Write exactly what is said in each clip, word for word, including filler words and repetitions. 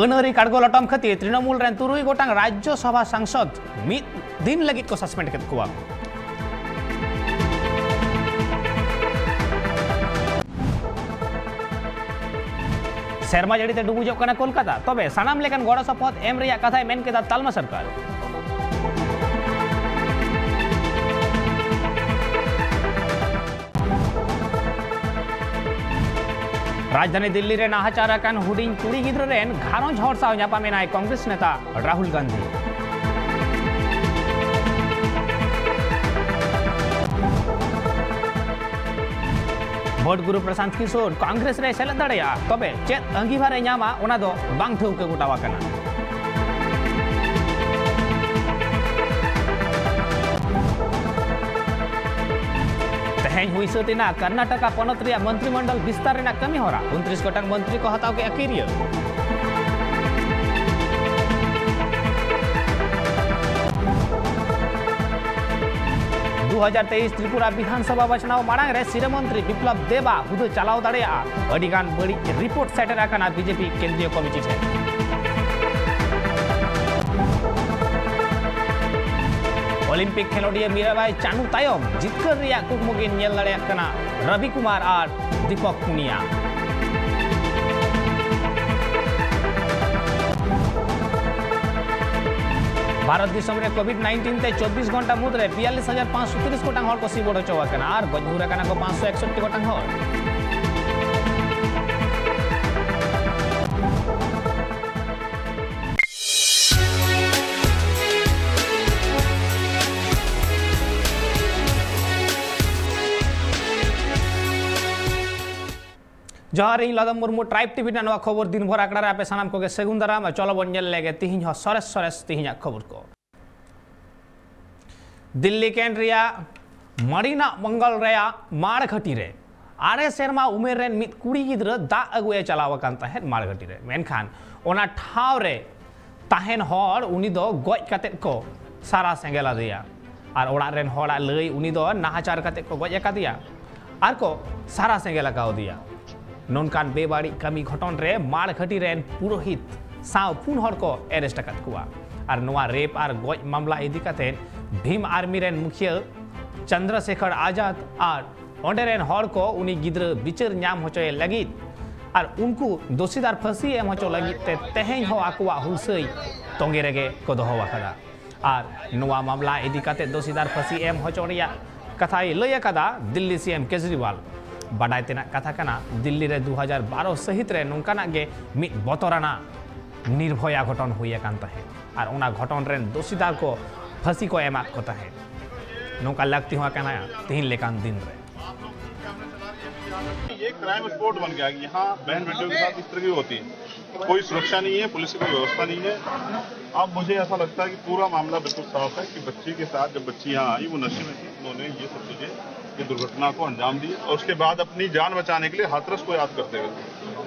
ᱟᱹᱱ ᱟᱹᱨᱤ ᱠᱟᱲᱜᱚ ᱞᱚᱴᱚᱢ ᱠᱷᱟᱹᱛᱤᱨ ᱛᱨᱤᱱᱚᱢᱩᱞ ᱨᱮᱱ ᱛᱩᱨᱩᱭ ᱜᱚᱴᱟᱝ ᱨᱟᱡᱽᱡᱚ ᱥᱚᱵᱷᱟ ᱥᱟᱝᱥᱚᱫᱽ ᱢᱤᱫ ᱫᱤᱱ ᱞᱟᱹᱜᱤᱫ ᱠᱚ ᱥᱟᱥᱯᱮᱱᱰ ᱠᱮᱫ ᱠᱚᱣᱟ᱾ ᱥᱮᱨᱢᱟ ᱡᱟᱹᱲᱤ ᱛᱮ ᱰᱩᱵᱩᱡᱚᱜ ᱠᱟᱱᱟ ᱠᱳᱞᱠᱟᱛᱟ, ᱛᱚᱵᱮ ᱥᱟᱱᱟᱢ ᱞᱮᱠᱟᱱ ᱜᱚᱲᱚ ᱥᱚᱯᱚᱦᱚᱫ ᱮᱢ ᱨᱮᱭᱟᱜ ᱠᱟᱛᱷᱟᱭ ᱢᱮᱱ ᱠᱮᱫᱟ ᱛᱟᱞᱢᱟ ᱥᱚᱨᱠᱟᱨ᱾ ᱨᱟᱡᱽᱫᱷᱟᱱᱤ ᱫᱤᱞᱞᱤ ᱨᱮ ᱱᱟᱦᱟᱪᱟᱨ ᱟᱠᱟᱱ ᱦᱩᱰᱤᱧ ᱠᱩᱲᱤ ᱜᱤᱫᱽᱨᱟᱹ ᱨᱮᱱ ᱜᱷᱟᱨᱚᱸᱡᱽ ᱦᱚᱲ ᱥᱟᱶ ᱧᱟᱯᱟᱢ ᱮᱱᱟᱭ ᱠᱚᱝᱜᱨᱮᱥ ᱱᱮᱛᱟ ᱨᱟᱦᱩᱞ ᱜᱟᱱᱫᱷᱤ᱾ ᱵᱷᱳᱴ ᱜᱩᱨᱩ ᱯᱨᱚᱥᱟᱱᱛ ᱠᱤᱥᱳᱨ ᱠᱚᱝᱜᱨᱮᱥ ᱨᱮᱭ ᱥᱮᱞᱮᱫ ᱫᱟᱲᱮᱭᱟᱜᱼᱟ, ᱛᱚᱵᱮ ᱪᱮᱫ ᱟᱸᱜᱤᱵᱷᱟᱨ ᱮ ᱧᱟᱢᱟ, ᱚᱱᱟ ᱫᱚ ᱵᱟᱝ ᱴᱷᱟᱹᱣᱠᱟᱹ ᱜᱚᱴᱟᱣ ᱟᱠᱟᱱᱟ᱾ ᱛᱮᱦᱮᱧ ᱦᱩᱭ ᱥᱟᱹᱛ ᱮᱱᱟ ᱠᱚᱨᱱᱟᱴᱚᱠᱟ ᱯᱚᱱᱚᱛ ᱨᱮᱭᱟᱜ ᱢᱚᱱᱛᱨᱤᱢᱚᱱᱰᱚᱞ ᱵᱤᱥᱛᱟᱨ ᱨᱮᱱᱟᱜ ᱠᱟᱹᱢᱤ ᱦᱚᱨᱟ᱾ ᱩᱱᱛᱨᱤᱥ ᱜᱚᱴᱟᱝ ᱢᱚᱱᱛᱨᱤ ᱠᱚ ᱦᱟᱛᱟᱣ ᱠᱮᱫᱼᱟ ᱠᱤᱨᱤᱭᱟᱹ᱾ ᱫᱩ ᱦᱟᱡᱟᱨ ᱛᱮᱭᱤᱥ ᱛᱨᱤᱯᱩᱨᱟ ᱵᱤᱫᱷᱟᱱ ᱥᱚᱵᱷᱟ ᱵᱟᱪᱷᱱᱟᱣ ᱢᱟᱲᱟᱝ ᱨᱮ ᱥᱤᱨᱟᱹ ᱢᱚᱱᱛᱨᱤ ᱵᱤᱯᱞᱚᱵ ᱫᱮᱵ ᱟᱜ ᱦᱩᱫᱟᱹ ᱪᱟᱞᱟᱣ ᱫᱟᱲᱮᱭᱟᱜᱼᱟ ᱟᱹᱰᱤ ᱜᱟᱱ ᱵᱟᱹᱲᱤᱡ ᱨᱤᱯᱳᱨᱴ ᱥᱮᱴᱮᱨ ᱟᱠᱟᱱᱟ ᱵᱤᱡᱮᱯᱤ ᱠᱮᱱᱫᱨᱤᱭᱚ ᱠᱚᱢᱤᱴᱤ ᱴᱷᱮᱱ᱾ ᱚᱞᱤᱢᱯᱤᱠ ᱠᱷᱮᱞᱳᱰᱤᱭᱟᱹ ᱢᱤᱨᱟᱵᱟᱭ ᱪᱟᱱᱩ ᱛᱟᱭᱚᱢ ᱡᱤᱛᱠᱟᱹᱨ ᱨᱮᱭᱟᱜ ᱠᱩᱠᱢᱩ ᱠᱤᱱ ᱧᱮᱞ ᱫᱟᱲᱮᱭᱟᱜ ᱠᱟᱱᱟ ᱨᱚᱵᱤ ᱠᱩᱢᱟᱨ ᱟᱨ ᱫᱤᱯᱚᱠ ᱯᱩᱱᱤᱭᱟ᱾ ᱵᱷᱟᱨᱚᱛ ᱫᱤᱥᱚᱢ ᱨᱮ ᱠᱳᱵᱷᱤᱰ ᱱᱟᱭᱤᱱᱴᱤᱱ ᱛᱮ ᱪᱚᱵᱵᱤᱥ ᱜᱷᱚᱱᱴᱟ ᱢᱩᱫᱽᱨᱮ ᱵᱤᱭᱟᱞᱞᱤᱥ ᱦᱟᱡᱟᱨ ᱯᱟᱸᱪᱥᱚ ᱛᱤᱨᱤᱥ ᱜᱚᱴᱟᱝ ᱦᱚᱲ ᱠᱚ ᱥᱤᱵᱚᱲ ᱦᱚᱪᱚ ᱟᱠᱟᱱᱟ ᱟᱨ ᱜᱚᱡ ᱜᱩᱨ ᱟᱠᱟᱱᱟ ᱠᱚ ᱯᱟᱸᱪᱥᱚ ᱮᱠᱥᱚᱴᱴᱤ ᱜᱚᱴᱟᱝ ᱦᱚᱲ᱾ ᱡᱚᱦᱟᱨ, ᱤᱧ ᱞᱟᱫᱚᱢ ᱢᱩᱨᱢᱩ, ᱴᱨᱟᱭᱤᱵᱽ ᱴᱤᱵᱷᱤ ᱨᱮᱱᱟᱜ ᱱᱚᱣᱟ ᱠᱷᱚᱵᱚᱨ ᱫᱤᱱ ᱵᱷᱳᱨ ᱟᱠᱷᱲᱟ ᱨᱮ ᱟᱯᱮ ᱥᱟᱱᱟᱢ ᱠᱚᱜᱮ ᱥᱟᱹᱜᱩᱱ ᱫᱟᱨᱟᱢ᱾ ᱪᱚᱞᱚ ᱵᱚᱱ ᱧᱮᱞ ᱞᱮᱜᱮ ᱛᱤᱦᱤᱧ ᱦᱚᱸ ᱥᱚᱨᱮᱥ ᱥᱚᱨᱮᱥ ᱛᱤᱦᱤᱧᱟᱜ ᱠᱷᱚᱵᱚᱨ ᱠᱚ᱾ ᱫᱤᱞᱞᱤ ᱠᱮᱱᱴ ᱨᱮᱭᱟᱜ ᱢᱟᱲᱤᱱᱟᱜ ᱢᱚᱝᱜᱚᱞ ᱨᱮᱭᱟᱜ ᱢᱟᱲ ᱜᱷᱟᱹᱴᱤ ᱨᱮ ᱟᱨᱮ ᱥᱮᱨᱢᱟ ᱩᱢᱮᱨ ᱨᱮᱱ ᱢᱤᱫ ᱠᱩᱲᱤ ᱜᱤᱫᱽᱨᱟᱹ ᱫᱟᱜ ᱟᱹᱜᱩᱭᱮ ᱪᱟᱞᱟᱣ ᱟᱠᱟᱱ ᱛᱟᱦᱮᱸᱫ ᱢᱟᱲ ᱜᱷᱟᱹᱴᱤ ᱨᱮ᱾ ᱢᱮᱱᱠᱷᱟᱱ ᱚᱱᱟ ᱴᱷᱟᱶ ᱨᱮ ᱛᱟᱦᱮᱱ ᱦᱚᱲ ᱩᱱᱤ ᱫᱚ ᱜᱚᱡ ᱠᱟᱛᱮᱫ ᱠᱚ ᱥᱟᱨᱟ ᱥᱮᱸᱜᱮᱞ ᱟᱫᱮᱭᱟ᱾ ᱟᱨ ᱚᱲᱟᱜ ᱨᱮᱱ ᱦᱚᱲᱟᱜ ᱞᱟᱹᱭ, ᱩᱱᱤ ᱫᱚ ᱱᱟᱦᱟᱪᱟᱨ ᱠᱟᱛᱮᱫ ᱠᱚ ᱜᱚᱡ ᱟᱠᱟᱫᱮᱭᱟ ᱟᱨ ᱠᱚ ᱥᱟᱨᱟ ᱥᱮᱸᱜᱮᱞ ᱟᱠᱟᱣᱫᱮᱭᱟ᱾ ᱱᱚᱝᱠᱟᱱ ᱵᱮᱵᱟᱹᱲᱤᱡ ᱠᱟᱹᱢᱤ ᱜᱷᱚᱴᱚᱱ ᱨᱮ ᱢᱟᱲ ᱜᱷᱟᱹᱴᱤ ᱨᱮᱱ ᱯᱩᱨᱳᱦᱤᱛ ᱥᱟᱶ ᱯᱩᱱ ᱦᱚᱲ ᱠᱚ ᱮᱨᱮᱥᱴ ᱟᱠᱟᱫ ᱠᱚᱣᱟ᱾ ᱟᱨ ᱱᱚᱣᱟ ᱨᱮᱯ ᱟᱨ ᱜᱚᱡ ᱢᱟᱢᱞᱟ ᱤᱫᱤ ᱠᱟᱛᱮ ᱵᱷᱤᱢ ᱟᱨᱢᱤ ᱨᱮᱱ ᱢᱩᱠᱷᱤᱭᱟᱹ ᱪᱚᱱᱫᱨᱚᱥᱮᱠᱷᱚᱨ ᱟᱡᱟᱫ ᱟᱨ ᱚᱸᱰᱮ ᱨᱮᱱ ᱦᱚᱲ ᱠᱚ ᱩᱱᱤ ᱜᱤᱫᱽᱨᱟᱹ ᱵᱤᱪᱟᱹᱨ ᱧᱟᱢ ᱦᱚᱪᱚᱭᱮ ᱞᱟᱹᱜᱤᱫ ᱟᱨ ᱩᱱᱠᱩ ᱫᱳᱥᱤᱫᱟᱨ ᱯᱷᱟᱹᱥᱤ ᱮᱢ ᱦᱚᱪᱚ ᱞᱟᱹᱜᱤᱫ ᱛᱮ ᱛᱮᱦᱮᱧ ᱦᱚᱸ ᱟᱠᱚᱣᱟᱜ ᱦᱩᱞᱥᱟᱹᱭ ᱛᱚᱸᱜᱮ ᱨᱮᱜᱮ ᱠᱚ ᱫᱚᱦᱚ ᱟᱠᱟᱫᱟ᱾ ᱟᱨ ᱱᱚᱣᱟ ᱢᱟᱢᱞᱟ ᱤᱫᱤ ᱠᱟᱛᱮ ᱫᱳᱥᱤᱫᱟᱨ ᱯᱷᱟᱹᱥᱤ ᱮᱢ ᱦᱚᱪᱚ ᱨᱮᱭᱟᱜ ᱠᱟᱛᱷᱟᱭ ᱞᱟᱹᱭ ᱟᱠᱟᱫᱟ ᱫᱤᱞᱞᱤ ᱥᱤ ᱮᱢ ᱠᱮᱡᱨᱤᱣᱟᱞ᱾ ᱵᱟᱰᱟᱭ ᱛᱮᱱᱟᱜ ᱠᱟᱛᱷᱟ ᱠᱟᱱᱟ, ᱫᱤᱞᱞᱤ ᱨᱮ ᱫᱩ ᱦᱟᱡᱟᱨ ᱵᱟᱨᱚ ᱥᱟᱹᱦᱤᱛ ᱨᱮ ᱱᱚᱝᱠᱟᱱᱟᱜ ᱜᱮ ᱢᱤᱫ ᱵᱚᱛᱚᱨᱟᱱᱟᱜ ᱱᱤᱨᱵᱷᱚᱭᱟ ᱜᱷᱚᱴᱚᱱ ᱦᱩᱭ ᱟᱠᱟᱱ ᱛᱟᱦᱮᱸᱫ ᱟᱨ ᱚᱱᱟ ᱜᱷᱚᱴᱚᱱ ᱨᱮᱱ ᱫᱳᱥᱤᱫᱟᱨ ᱠᱚ ᱯᱷᱟᱹᱥᱤ ᱠᱚ ᱮᱢᱟᱫ ᱠᱚ ᱛᱟᱦᱮᱸᱫ᱾ ᱱᱚᱝᱠᱟ ᱞᱟᱹᱠᱛᱤ ᱦᱚᱸ ᱠᱟᱱᱟ ᱛᱤᱦᱤᱧ ᱞᱮᱠᱟᱱ ᱫᱤᱱ ᱨᱮ᱾ ये क्राइम स्पॉट बन गया है। यहाँ बहन बेटियों के साथ इस तरह की होती है, कोई सुरक्षा नहीं है, पुलिस की कोई व्यवस्था नहीं है। अब मुझे ऐसा लगता है कि पूरा मामला बिल्कुल साफ है कि बच्ची के साथ, जब बच्ची यहाँ आई, वो नशे में थी, उन्होंने ये सब चीजें, ये दुर्घटना को अंजाम दिया और उसके बाद अपनी जान बचाने के लिए हाथरस को याद करते हुए,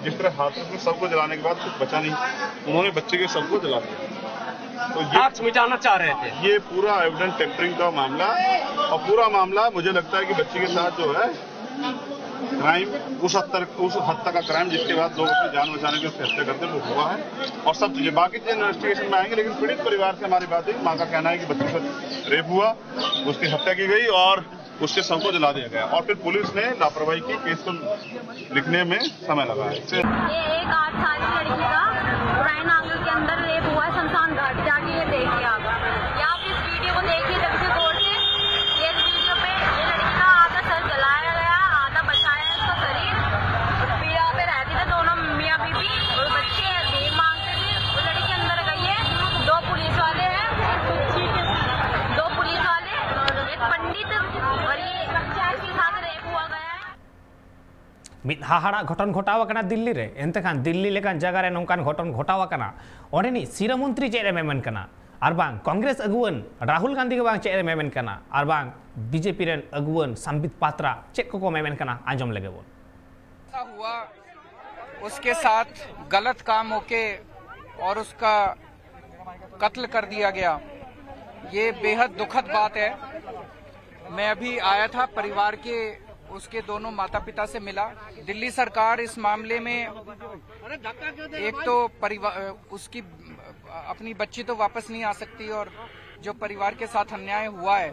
जिस तरह हाथरस में सबको जलाने के बाद कुछ बचा नहीं, उन्होंने बच्चे के सबको जला दिया। तो ये आप मिटाना चाह रहे थे। ये पूरा एविडेंस टेम्परिंग का मामला है और पूरा मामला, मुझे लगता है कि बच्ची के साथ जो है क्राइम, उस हद तक, उस हद तक का क्राइम जिसके बाद लोग अपनी जान बचाने के लिए हत्या करते, वो हुआ है। और सब चीजें बाकी चीजें इन्वेस्टिगेशन में आएंगे, लेकिन पीड़ित परिवार से हमारी बात हुई। माँ का कहना है कि बच्ची पर रेप हुआ, उसकी हत्या की गई और उसके शव को जला दिया गया और फिर पुलिस ने लापरवाही की, केस को लिखने में समय लगा है। ये एक आठ साल की लड़की का पुराने नांगल के अंदर रेप हुआ है शमशान घाट, जाके ये देखिए आप। ये आप इस वीडियो को देखिए जब से गौर से। ये वीडियो पे ये लड़की का आधा सर जलाया गया, आधा बचाया है इसका शरीर। पीड़ा पे रहती थी दोनों मियाँ बीबी और बच्चे हैं, भीख मांगते थे। वो लड़की अंदर गई है, दो पुलिस वाले हैं, दो पुलिस वाले, एक पंडित और ये इसके साथ रेप हुआ गया है। ᱢᱤᱫ ᱦᱟᱦᱟᱲᱟᱜ ᱜᱷᱚᱴᱚᱱ ᱜᱷᱚᱴᱟᱣ ᱟᱠᱟᱱᱟ ᱫᱤᱞᱞᱤ ᱨᱮ᱾ ᱮᱱᱛᱮ ᱠᱷᱟᱱ ᱫᱤᱞᱞᱤ ᱞᱮᱠᱟᱱ ᱡᱟᱭᱜᱟ ᱨᱮ ᱱᱚᱝᱠᱟᱱ ᱜᱷᱚᱴᱚᱱ ᱜᱷᱚᱴᱟᱣ ᱟᱠᱟᱱᱟ, ᱚᱸᱰᱮᱱᱤᱡ ᱥᱤᱨᱟᱹ ᱢᱚᱱᱛᱨᱤ ᱪᱮᱫ ᱮ ᱢᱮᱢᱮᱱ ᱠᱟᱱᱟ? ᱟᱨ ᱵᱟᱝ ᱠᱚᱝᱜᱨᱮᱥ ᱟᱹᱜᱩᱣᱟᱹᱱ ᱨᱟᱦᱩᱞ ᱜᱟᱱᱫᱷᱤ ᱜᱮ ᱵᱟᱝ ᱪᱮᱫ ᱮ ᱢᱮᱢᱮᱱ ᱠᱟᱱᱟ? ᱟᱨ ᱵᱟᱝ ᱵᱤᱡᱮᱯᱤ ᱨᱮᱱ ᱟᱹᱜᱩᱣᱟᱹᱱ ᱥᱟᱢᱵᱤᱛ ᱯᱟᱛᱨᱟ ᱪᱮᱫ ᱠᱚᱠᱚ ᱢᱮᱢᱮᱱ ᱠᱟᱱᱟ? ᱟᱸᱡᱚᱢ ᱞᱮᱜᱮ ᱵᱚᱱ᱾ ऐसा हुआ, उसके साथ गलत काम होके और उसका कत्ल कर दिया गया। ये बेहद दुखद बात है। मैं अभी आया था परिवार के उसके दोनों माता पिता से मिला। दिल्ली सरकार इस मामले में एक तो परिवार, उसकी, अपनी बच्ची तो वापस नहीं आ सकती, और जो परिवार के साथ अन्याय हुआ है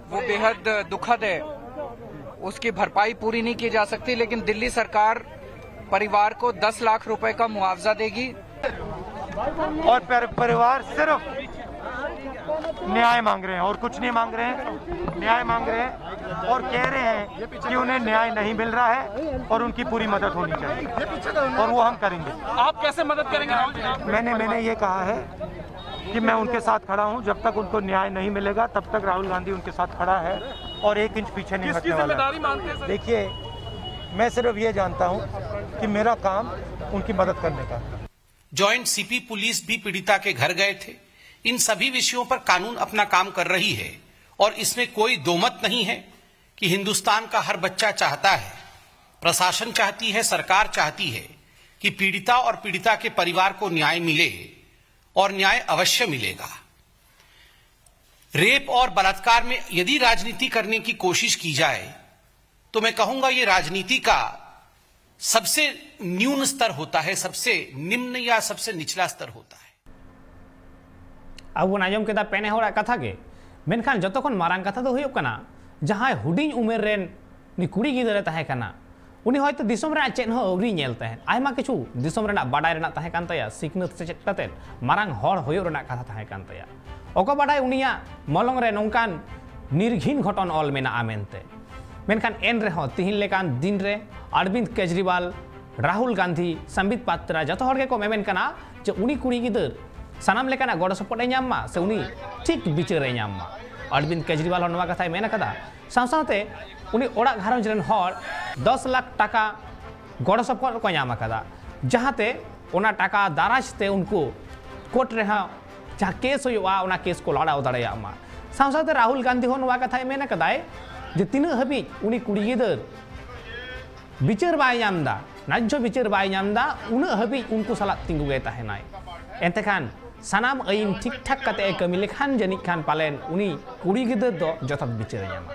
वो बेहद दुखद है। उसकी भरपाई पूरी नहीं की जा सकती, लेकिन दिल्ली सरकार परिवार को दस लाख रुपए का मुआवजा देगी। और पर, परिवार सिर्फ न्याय मांग रहे हैं और कुछ नहीं मांग रहे हैं, न्याय मांग रहे हैं और कह रहे हैं कि उन्हें न्याय नहीं मिल रहा है और उनकी पूरी मदद होनी चाहिए और वो हम करेंगे। आप कैसे मदद करेंगे राहुल जी? मैंने मैंने ये कहा है कि मैं उनके साथ खड़ा हूं, जब तक उनको न्याय नहीं मिलेगा तब तक राहुल गांधी उनके साथ खड़ा है और एक इंच पीछे नहीं किसकी हटने वाला। जिम्मेदारी मानते हैं सर? देखिए, मैं सिर्फ ये जानता हूं कि मेरा काम उनकी मदद करने का है। ज्वाइंट सीपी पुलिस भी पीड़िता के घर गए थे। इन सभी विषयों पर कानून अपना काम कर रही है और इसमें कोई दो मत नहीं है कि हिंदुस्तान का हर बच्चा चाहता है, प्रशासन चाहती है, सरकार चाहती है कि पीड़िता और पीड़िता के परिवार को न्याय मिले और न्याय अवश्य मिलेगा। रेप और बलात्कार में यदि राजनीति करने की कोशिश की जाए तो मैं कहूंगा ये राजनीति का सबसे न्यून स्तर होता है, सबसे निम्न या सबसे निचला स्तर होता है। ᱟᱵᱚ ᱵᱚᱱ ᱟᱸᱡᱚᱢ ᱠᱮᱫᱟ ᱯᱮᱱᱮ ᱦᱚᱲᱟᱜ ᱠᱟᱛᱷᱟ ᱜᱮ᱾ ᱢᱮᱱᱠᱷᱟᱱ ᱡᱚᱛᱚ ᱠᱷᱚᱱ ᱢᱟᱨᱟᱝ ᱠᱟᱛᱷᱟ ᱫᱚ ᱦᱩᱭᱩᱜ ᱠᱟᱱᱟ, ᱡᱟᱦᱟᱸᱭ ᱦᱩᱰᱤᱧ ᱩᱢᱮᱨ ᱨᱮᱱ ᱩᱱᱤ ᱠᱩᱲᱤ ᱜᱤᱫᱽᱨᱟᱹ ᱛᱟᱦᱮᱸ ᱠᱟᱱᱟ, ᱩᱱᱤ ᱦᱚᱭᱛᱳ ᱫᱤᱥᱚᱢ ᱨᱮᱱᱟᱜ ᱪᱮᱫ ᱦᱚᱸ ᱟᱹᱣᱨᱤ ᱧᱮᱞ ᱛᱟᱦᱮᱸᱫ᱾ ᱟᱭᱢᱟ ᱠᱤᱪᱷᱩ ᱫᱤᱥᱚᱢ ᱨᱮᱱᱟᱜ ᱵᱟᱰᱟᱭ ᱨᱮᱱᱟᱜ ᱛᱟᱦᱮᱸ ᱠᱟᱱ ᱛᱟᱭᱟ, ᱥᱤᱠᱷᱱᱟᱹᱛ ᱥᱮᱪᱮᱫ ᱠᱟᱛᱮᱫ ᱢᱟᱨᱟᱝ ᱦᱚᱲ ᱦᱩᱭᱩᱜ ᱨᱮᱱᱟᱜ ᱠᱟᱛᱷᱟ ᱛᱟᱦᱮᱸ ᱠᱟᱱ ᱛᱟᱭᱟ᱾ ᱚᱠᱚ ᱵᱟᱰᱟᱭ ᱩᱱᱤᱭᱟᱜ ᱢᱚᱞᱚᱝ ᱨᱮ ᱱᱚᱝᱠᱟᱱ ᱱᱤᱨᱜᱷᱤᱱ ᱜᱷᱚᱴᱚᱱ ᱚᱞ ᱢᱮᱱᱟᱜᱼᱟ ᱢᱮᱱᱛᱮ᱾ ᱢᱮᱱᱠᱷᱟᱱ ᱮᱱ ᱨᱮᱦᱚᱸ ᱛᱤᱦᱤᱧ ᱞᱮᱠᱟᱱ ᱫᱤᱱ ᱨᱮ ᱚᱨᱵᱤᱱᱫ ᱠᱮᱡᱨᱤᱣᱟᱞ, ᱨᱟᱦᱩᱞ ᱜᱟᱱᱫᱷᱤ, ᱥᱟᱢᱵᱤᱛ ᱯᱟᱛᱨᱟ ᱡᱚᱛᱚ ᱦᱚᱲ ᱜᱮᱠᱚ ᱢᱮᱢᱮᱱ ᱠᱟᱱᱟ ᱡᱮ ᱩᱱᱤ ᱠᱩᱲᱤ ᱜᱤᱫᱟᱹᱨ ᱥᱟᱱᱟᱢ ᱞᱮᱠᱟᱱᱟᱜ ᱜᱚᱲᱚ ᱥᱚᱯᱚᱦᱚᱫ ᱮ ᱧᱟᱢ ᱢᱟ ᱥᱮ ᱩᱱᱤ ᱴᱷᱤᱠ ᱵᱤᱪᱟᱹᱨ ᱮ ᱧᱟᱢ ᱢᱟ᱾ ᱚᱨᱵᱤᱱᱫ ᱠᱮᱡᱨᱤᱣᱟᱞ ᱦᱚᱸ ᱱᱚᱣᱟ ᱠᱟᱛᱷᱟᱭ ᱢᱮᱱ ᱟᱠᱟᱫᱟ᱾ ᱥᱟᱶ ᱥᱟᱶᱛᱮ ᱩᱱᱤ ᱚᱲᱟᱜ ᱜᱷᱟᱨᱚᱸᱡᱽ ᱨᱮᱱ ᱦᱚᱲ ᱫᱚᱥ ᱞᱟᱠᱷ ᱴᱟᱠᱟ ᱜᱚᱲᱚ ᱥᱚᱯᱚᱦᱚᱫ ᱠᱚ ᱧᱟᱢ ᱟᱠᱟᱫᱟ, ᱡᱟᱦᱟᱸᱛᱮ ᱚᱱᱟ ᱴᱟᱠᱟ ᱫᱟᱨᱟᱡᱽ ᱛᱮ ᱩᱱᱠᱩ ᱠᱳᱨᱴ ᱨᱮᱦᱚᱸ ᱡᱟᱦᱟᱸ ᱠᱮᱥ ᱦᱩᱭᱩᱜᱼᱟ, ᱚᱱᱟ ᱠᱮᱥ ᱠᱚ ᱞᱟᱲᱟᱣ ᱫᱟᱲᱮᱭᱟᱜ ᱢᱟ᱾ ᱥᱟᱶ ᱥᱟᱶᱛᱮ ᱨᱟᱦᱩᱞ ᱜᱟᱱᱫᱷᱤ ᱦᱚᱸ ᱱᱚᱣᱟ ᱠᱟᱛᱷᱟᱭ ᱢᱮᱱ ᱟᱠᱟᱫᱟᱭ ᱡᱮ ᱛᱤᱱᱟᱹᱜ ᱦᱟᱹᱵᱤᱡ ᱩᱱᱤ ᱠᱩᱲᱤ ᱜᱤᱫᱟᱹᱨ ᱵᱤᱪᱟᱹᱨ ᱵᱟᱭ ᱧᱟᱢ ᱮᱫᱟ, ᱱᱟᱡᱽᱡᱷᱚ ᱵᱤᱪᱟᱹᱨ ᱵᱟᱭ ᱧᱟᱢ ᱮᱫᱟ, ᱩᱱᱟᱹᱜ ᱦᱟᱹᱵᱤᱡ ᱩᱱᱠᱩ ᱥᱟᱞᱟᱜ ᱛᱤᱸᱜᱩ ᱜᱮ ᱛᱟᱦᱮᱱᱟᱭ᱾ ᱮᱱᱛᱮ ᱠᱷᱟᱱ ᱥᱟᱱᱟᱢ ᱟᱹᱭᱤᱱ ᱴᱷᱤᱠ ᱴᱷᱟᱠ ᱠᱟᱛᱮ ᱮ ᱠᱟᱹᱢᱤ ᱞᱮᱠᱷᱟᱱ ᱡᱟᱹᱱᱤᱡ ᱠᱷᱟᱱ ᱯᱟᱞᱮᱱ ᱩᱱᱤ ᱠᱩᱲᱤ ᱜᱤᱫᱟᱹᱨ ᱫᱚ ᱡᱚᱛᱷᱟᱛ ᱵᱤᱪᱟᱹᱨ ᱮ ᱧᱟᱢᱟ᱾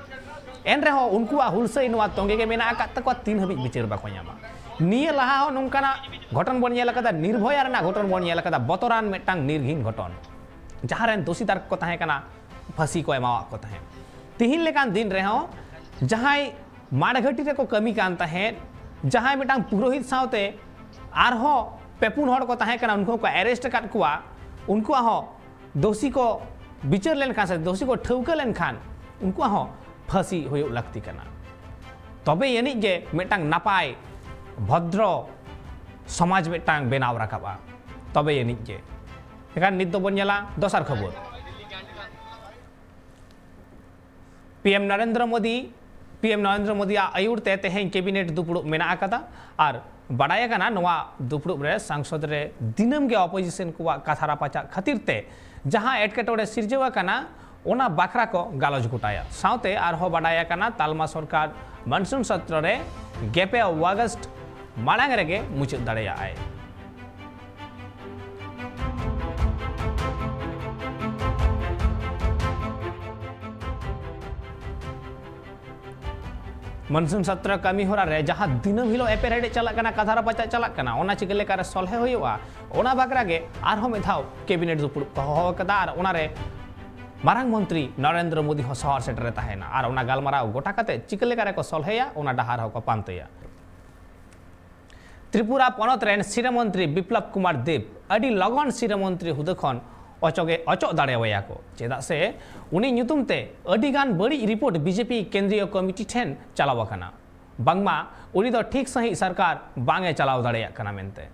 ᱮᱱ ᱨᱮᱦᱚᱸ ᱩᱱᱠᱩᱣᱟᱜ ᱦᱩᱞᱥᱟᱹᱭ ᱱᱚᱣᱟ ᱛᱚᱸᱜᱮ ᱜᱮ ᱢᱮᱱᱟᱜ ᱟᱠᱟᱫ ᱛᱟᱠᱚᱣᱟ, ᱛᱤᱱ ᱦᱟᱹᱵᱤᱡ ᱵᱤᱪᱟᱹᱨ ᱵᱟᱠᱚ ᱧᱟᱢᱟ᱾ ᱱᱤᱭᱟᱹ ᱞᱟᱦᱟ ᱦᱚᱸ ᱱᱚᱝᱠᱟᱱᱟᱜ ᱜᱷᱚᱴᱚᱱ ᱵᱚᱱ ᱧᱮᱞ ᱟᱠᱟᱫᱟ, ᱱᱤᱨᱵᱷᱚᱭᱟ ᱨᱮᱱᱟᱜ ᱜᱷᱚᱴᱚᱱ ᱵᱚᱱ ᱧᱮᱞ ᱟᱠᱟᱫᱟ, ᱵᱚᱛᱚᱨᱟᱱ ᱢᱤᱫᱴᱟᱝ ᱱᱤᱨᱜᱷᱤᱱ ᱜᱷᱚᱴᱚᱱ, ᱡᱟᱦᱟᱸ ᱨᱮᱱ ᱫᱳᱥᱤᱫᱟᱨ ᱠᱚ ᱛᱟᱦᱮᱸ ᱠᱟᱱᱟ, ᱯᱷᱟᱹᱥᱤ ᱠᱚ ᱮᱢᱟᱣᱟᱫ ᱠᱚ ᱛᱟᱦᱮᱸᱫ᱾ ᱛᱤᱦᱤᱧ ᱞᱮᱠᱟᱱ ᱫᱤᱱ ᱨᱮᱦᱚᱸ ᱡᱟᱦᱟᱸᱭ ᱢᱟᱲᱜᱷᱟᱹᱴᱤ ᱨᱮᱠᱚ ᱠᱟᱹᱢᱤ ᱠᱟᱱ ᱛᱟᱦᱮᱸᱫ, ᱡᱟᱦᱟᱸᱭ ᱢᱤᱫᱴᱟᱝ ᱯᱩᱨᱳᱦᱤᱛ ᱥᱟᱶᱛᱮ ᱟᱨᱦᱚᱸ ᱯᱮ ᱯᱩᱱ ᱦᱚᱲ ᱠᱚ ᱛᱟᱦᱮᱸ ᱠᱟᱱᱟ, ᱩᱱᱠᱩ ᱦᱚᱸᱠᱚ arrest ᱟᱠᱟᱫ ᱠᱚᱣᱟ, ᱩᱱᱠᱩᱣᱟᱜ ᱦᱚᱸ ᱫᱳᱥᱤ ᱠᱚ ᱵᱤᱪᱟᱹᱨ ᱞᱮᱱᱠᱷᱟᱱ ᱥᱮ ᱫᱳᱥᱤ ᱠᱚ ᱴᱷᱟᱹᱣᱠᱟᱹ ᱞᱮᱱᱠᱷᱟᱱ ᱩᱱᱠᱩᱣᱟᱜ ᱦᱚᱸ ᱯᱷᱟᱹᱥᱤ ᱦᱩᱭᱩᱜ ᱞᱟᱹᱠᱛᱤ ᱠᱟᱱᱟ᱾ ᱛᱚᱵᱮ ᱟᱹᱱᱤᱡ ᱜᱮ ᱢᱤᱫᱴᱟᱝ ᱱᱟᱯᱟᱭ ᱵᱷᱚᱫᱨᱚ ᱥᱚᱢᱟᱡᱽ ᱢᱤᱫᱴᱟᱝ ᱵᱮᱱᱟᱣ ᱨᱟᱠᱟᱵᱼᱟ, ᱛᱚᱵᱮ ᱟᱹᱱᱤᱡ ᱜᱮ᱾ ᱮᱱᱠᱷᱟᱱ ᱱᱤᱛ ᱫᱚᱵᱚᱱ ᱧᱮᱞᱟ ᱫᱚᱥᱟᱨ ᱠᱷᱚᱵᱚᱨ᱾ P M Narendra Modi, P M Narendra ᱢᱳᱫᱤᱭᱟᱜ ᱟᱹᱭᱩᱨ ᱛᱮ ᱛᱮᱦᱮᱧ cabinet ᱫᱩᱯᱲᱩᱵ ᱢᱮᱱᱟᱜ ᱟᱠᱟᱫᱟ ᱟᱨ ᱵᱟᱰᱟᱭ ᱟᱠᱟᱱᱟ ᱱᱚᱣᱟ ᱫᱩᱯᱲᱩᱵ ᱨᱮ ᱥᱟᱝᱥᱚᱫ ᱨᱮ ᱫᱤᱱᱟᱹᱢ ᱜᱮ opposition ᱠᱚᱣᱟᱜ ᱠᱟᱛᱷᱟ ᱨᱟᱯᱟᱪᱟᱜ ᱠᱷᱟᱹᱛᱤᱨ ᱛᱮ ᱡᱟᱦᱟᱸ ᱮᱴᱠᱮᱴᱚᱬᱮ ᱥᱤᱨᱡᱟᱹᱣ ᱟᱠᱟᱱᱟ, ᱚᱱᱟ ᱵᱟᱠᱷᱨᱟ ᱠᱚ ᱜᱟᱞᱚᱪ ᱜᱚᱴᱟᱭᱟ᱾ ᱥᱟᱶᱛᱮ ᱟᱨᱦᱚᱸ ᱵᱟᱰᱟᱭ ᱟᱠᱟᱱᱟ ᱛᱟᱞᱢᱟ ᱥᱚᱨᱠᱟᱨ ᱢᱚᱱᱥᱩᱱ ᱥᱚᱛᱨᱚ ᱨᱮ ᱜᱮᱯᱮ ᱚᱜᱟᱥᱴ ᱢᱟᱲᱟᱝ ᱨᱮᱜᱮ ᱢᱩᱪᱟᱹᱫ ᱫᱟᱲᱮᱭᱟᱜᱼᱟᱭ᱾ ᱢᱚᱱᱥᱩᱱ ᱥᱚᱛᱨᱚ ᱠᱟᱹᱢᱤ ᱦᱚᱨᱟ ᱨᱮ ᱡᱟᱦᱟᱸ ᱫᱤᱱᱟᱹᱢ ᱦᱤᱞᱳᱜ ᱮᱯᱮᱨᱦᱮᱸᱰᱮᱡ ᱪᱟᱞᱟᱜ ᱠᱟᱱᱟ, ᱠᱟᱛᱷᱟ ᱨᱟᱯᱟᱪᱟᱜ ᱪᱟᱞᱟᱜ ᱠᱟᱱᱟ, ᱚᱱᱟ ᱪᱤᱠᱟᱹ ᱞᱮᱠᱟᱨᱮ ᱥᱚᱞᱦᱮ ᱦᱩᱭᱩᱜᱼᱟ, ᱚᱱᱟ ᱵᱟᱠᱷᱨᱟ ᱜᱮ ᱟᱨᱦᱚᱸ ᱢᱤᱫ ᱫᱷᱟᱣ cabinet ᱫᱩᱯᱲᱩᱵ ᱠᱚ ᱦᱚᱦᱚ ᱟᱠᱟᱫᱟ ᱟᱨ ᱚᱱᱟᱨᱮ ᱢᱟᱨᱟᱝ ᱢᱚᱱᱛᱨᱤ ᱱᱚᱨᱮᱱᱫᱨᱚ ᱢᱳᱫᱤ ᱦᱚᱸ ᱥᱚᱦᱚᱨ ᱥᱮᱴᱮᱨ ᱮ ᱛᱟᱦᱮᱱᱟ ᱟᱨ ᱚᱱᱟ ᱜᱟᱞᱢᱟᱨᱟᱣ ᱜᱚᱴᱟ ᱠᱟᱛᱮ ᱪᱤᱠᱟᱹ ᱞᱮᱠᱟᱨᱮ ᱠᱚ ᱥᱚᱞᱦᱮᱭᱟ, ᱚᱱᱟ ᱰᱟᱦᱟᱨ ᱦᱚᱸᱠᱚ ᱯᱟᱱᱛᱮᱭᱟ᱾ ᱛᱨᱤᱯᱩᱨᱟ ᱯᱚᱱᱚᱛ ᱨᱮᱱ ᱥᱤᱨᱟᱹ ᱢᱚᱱᱛᱨᱤ ᱵᱤᱯᱞᱚᱵ ᱠᱩᱢᱟᱨ ᱫᱮᱵᱽ ᱟᱹᱰᱤ ᱞᱚᱜᱚᱱ ᱥᱤᱨᱟᱹ ᱢᱚᱱᱛᱨᱤ ᱦᱩᱫᱟᱹ ᱠᱷᱚᱱ ᱚᱪᱚᱜᱮ, ᱚᱪᱚᱜ ᱫᱟᱲᱮᱣᱟᱭᱟ ᱠᱚ, ᱪᱮᱫᱟᱜ ᱥᱮ ᱩᱱᱤ ᱧᱩᱛᱩᱢ ᱛᱮ ᱟᱹᱰᱤ ᱜᱟᱱ ᱵᱟᱹᱲᱤᱡ report BJP ᱠᱮᱱᱫᱨᱤᱭᱚ ᱠᱚᱢᱤᱴᱤ ᱴᱷᱮᱱ ᱪᱟᱞᱟᱣ ᱟᱠᱟᱱᱟ᱾ ᱵᱟᱝᱢᱟ ᱩᱱᱤ ᱫᱚ ᱴᱷᱤᱠ ᱥᱟᱺᱦᱤᱡ ᱥᱚᱨᱠᱟᱨ ᱵᱟᱝ ᱮ ᱪᱟᱞᱟᱣ ᱫᱟᱲᱮᱭᱟᱜ ᱠᱟᱱᱟ ᱢᱮᱱᱛᱮ᱾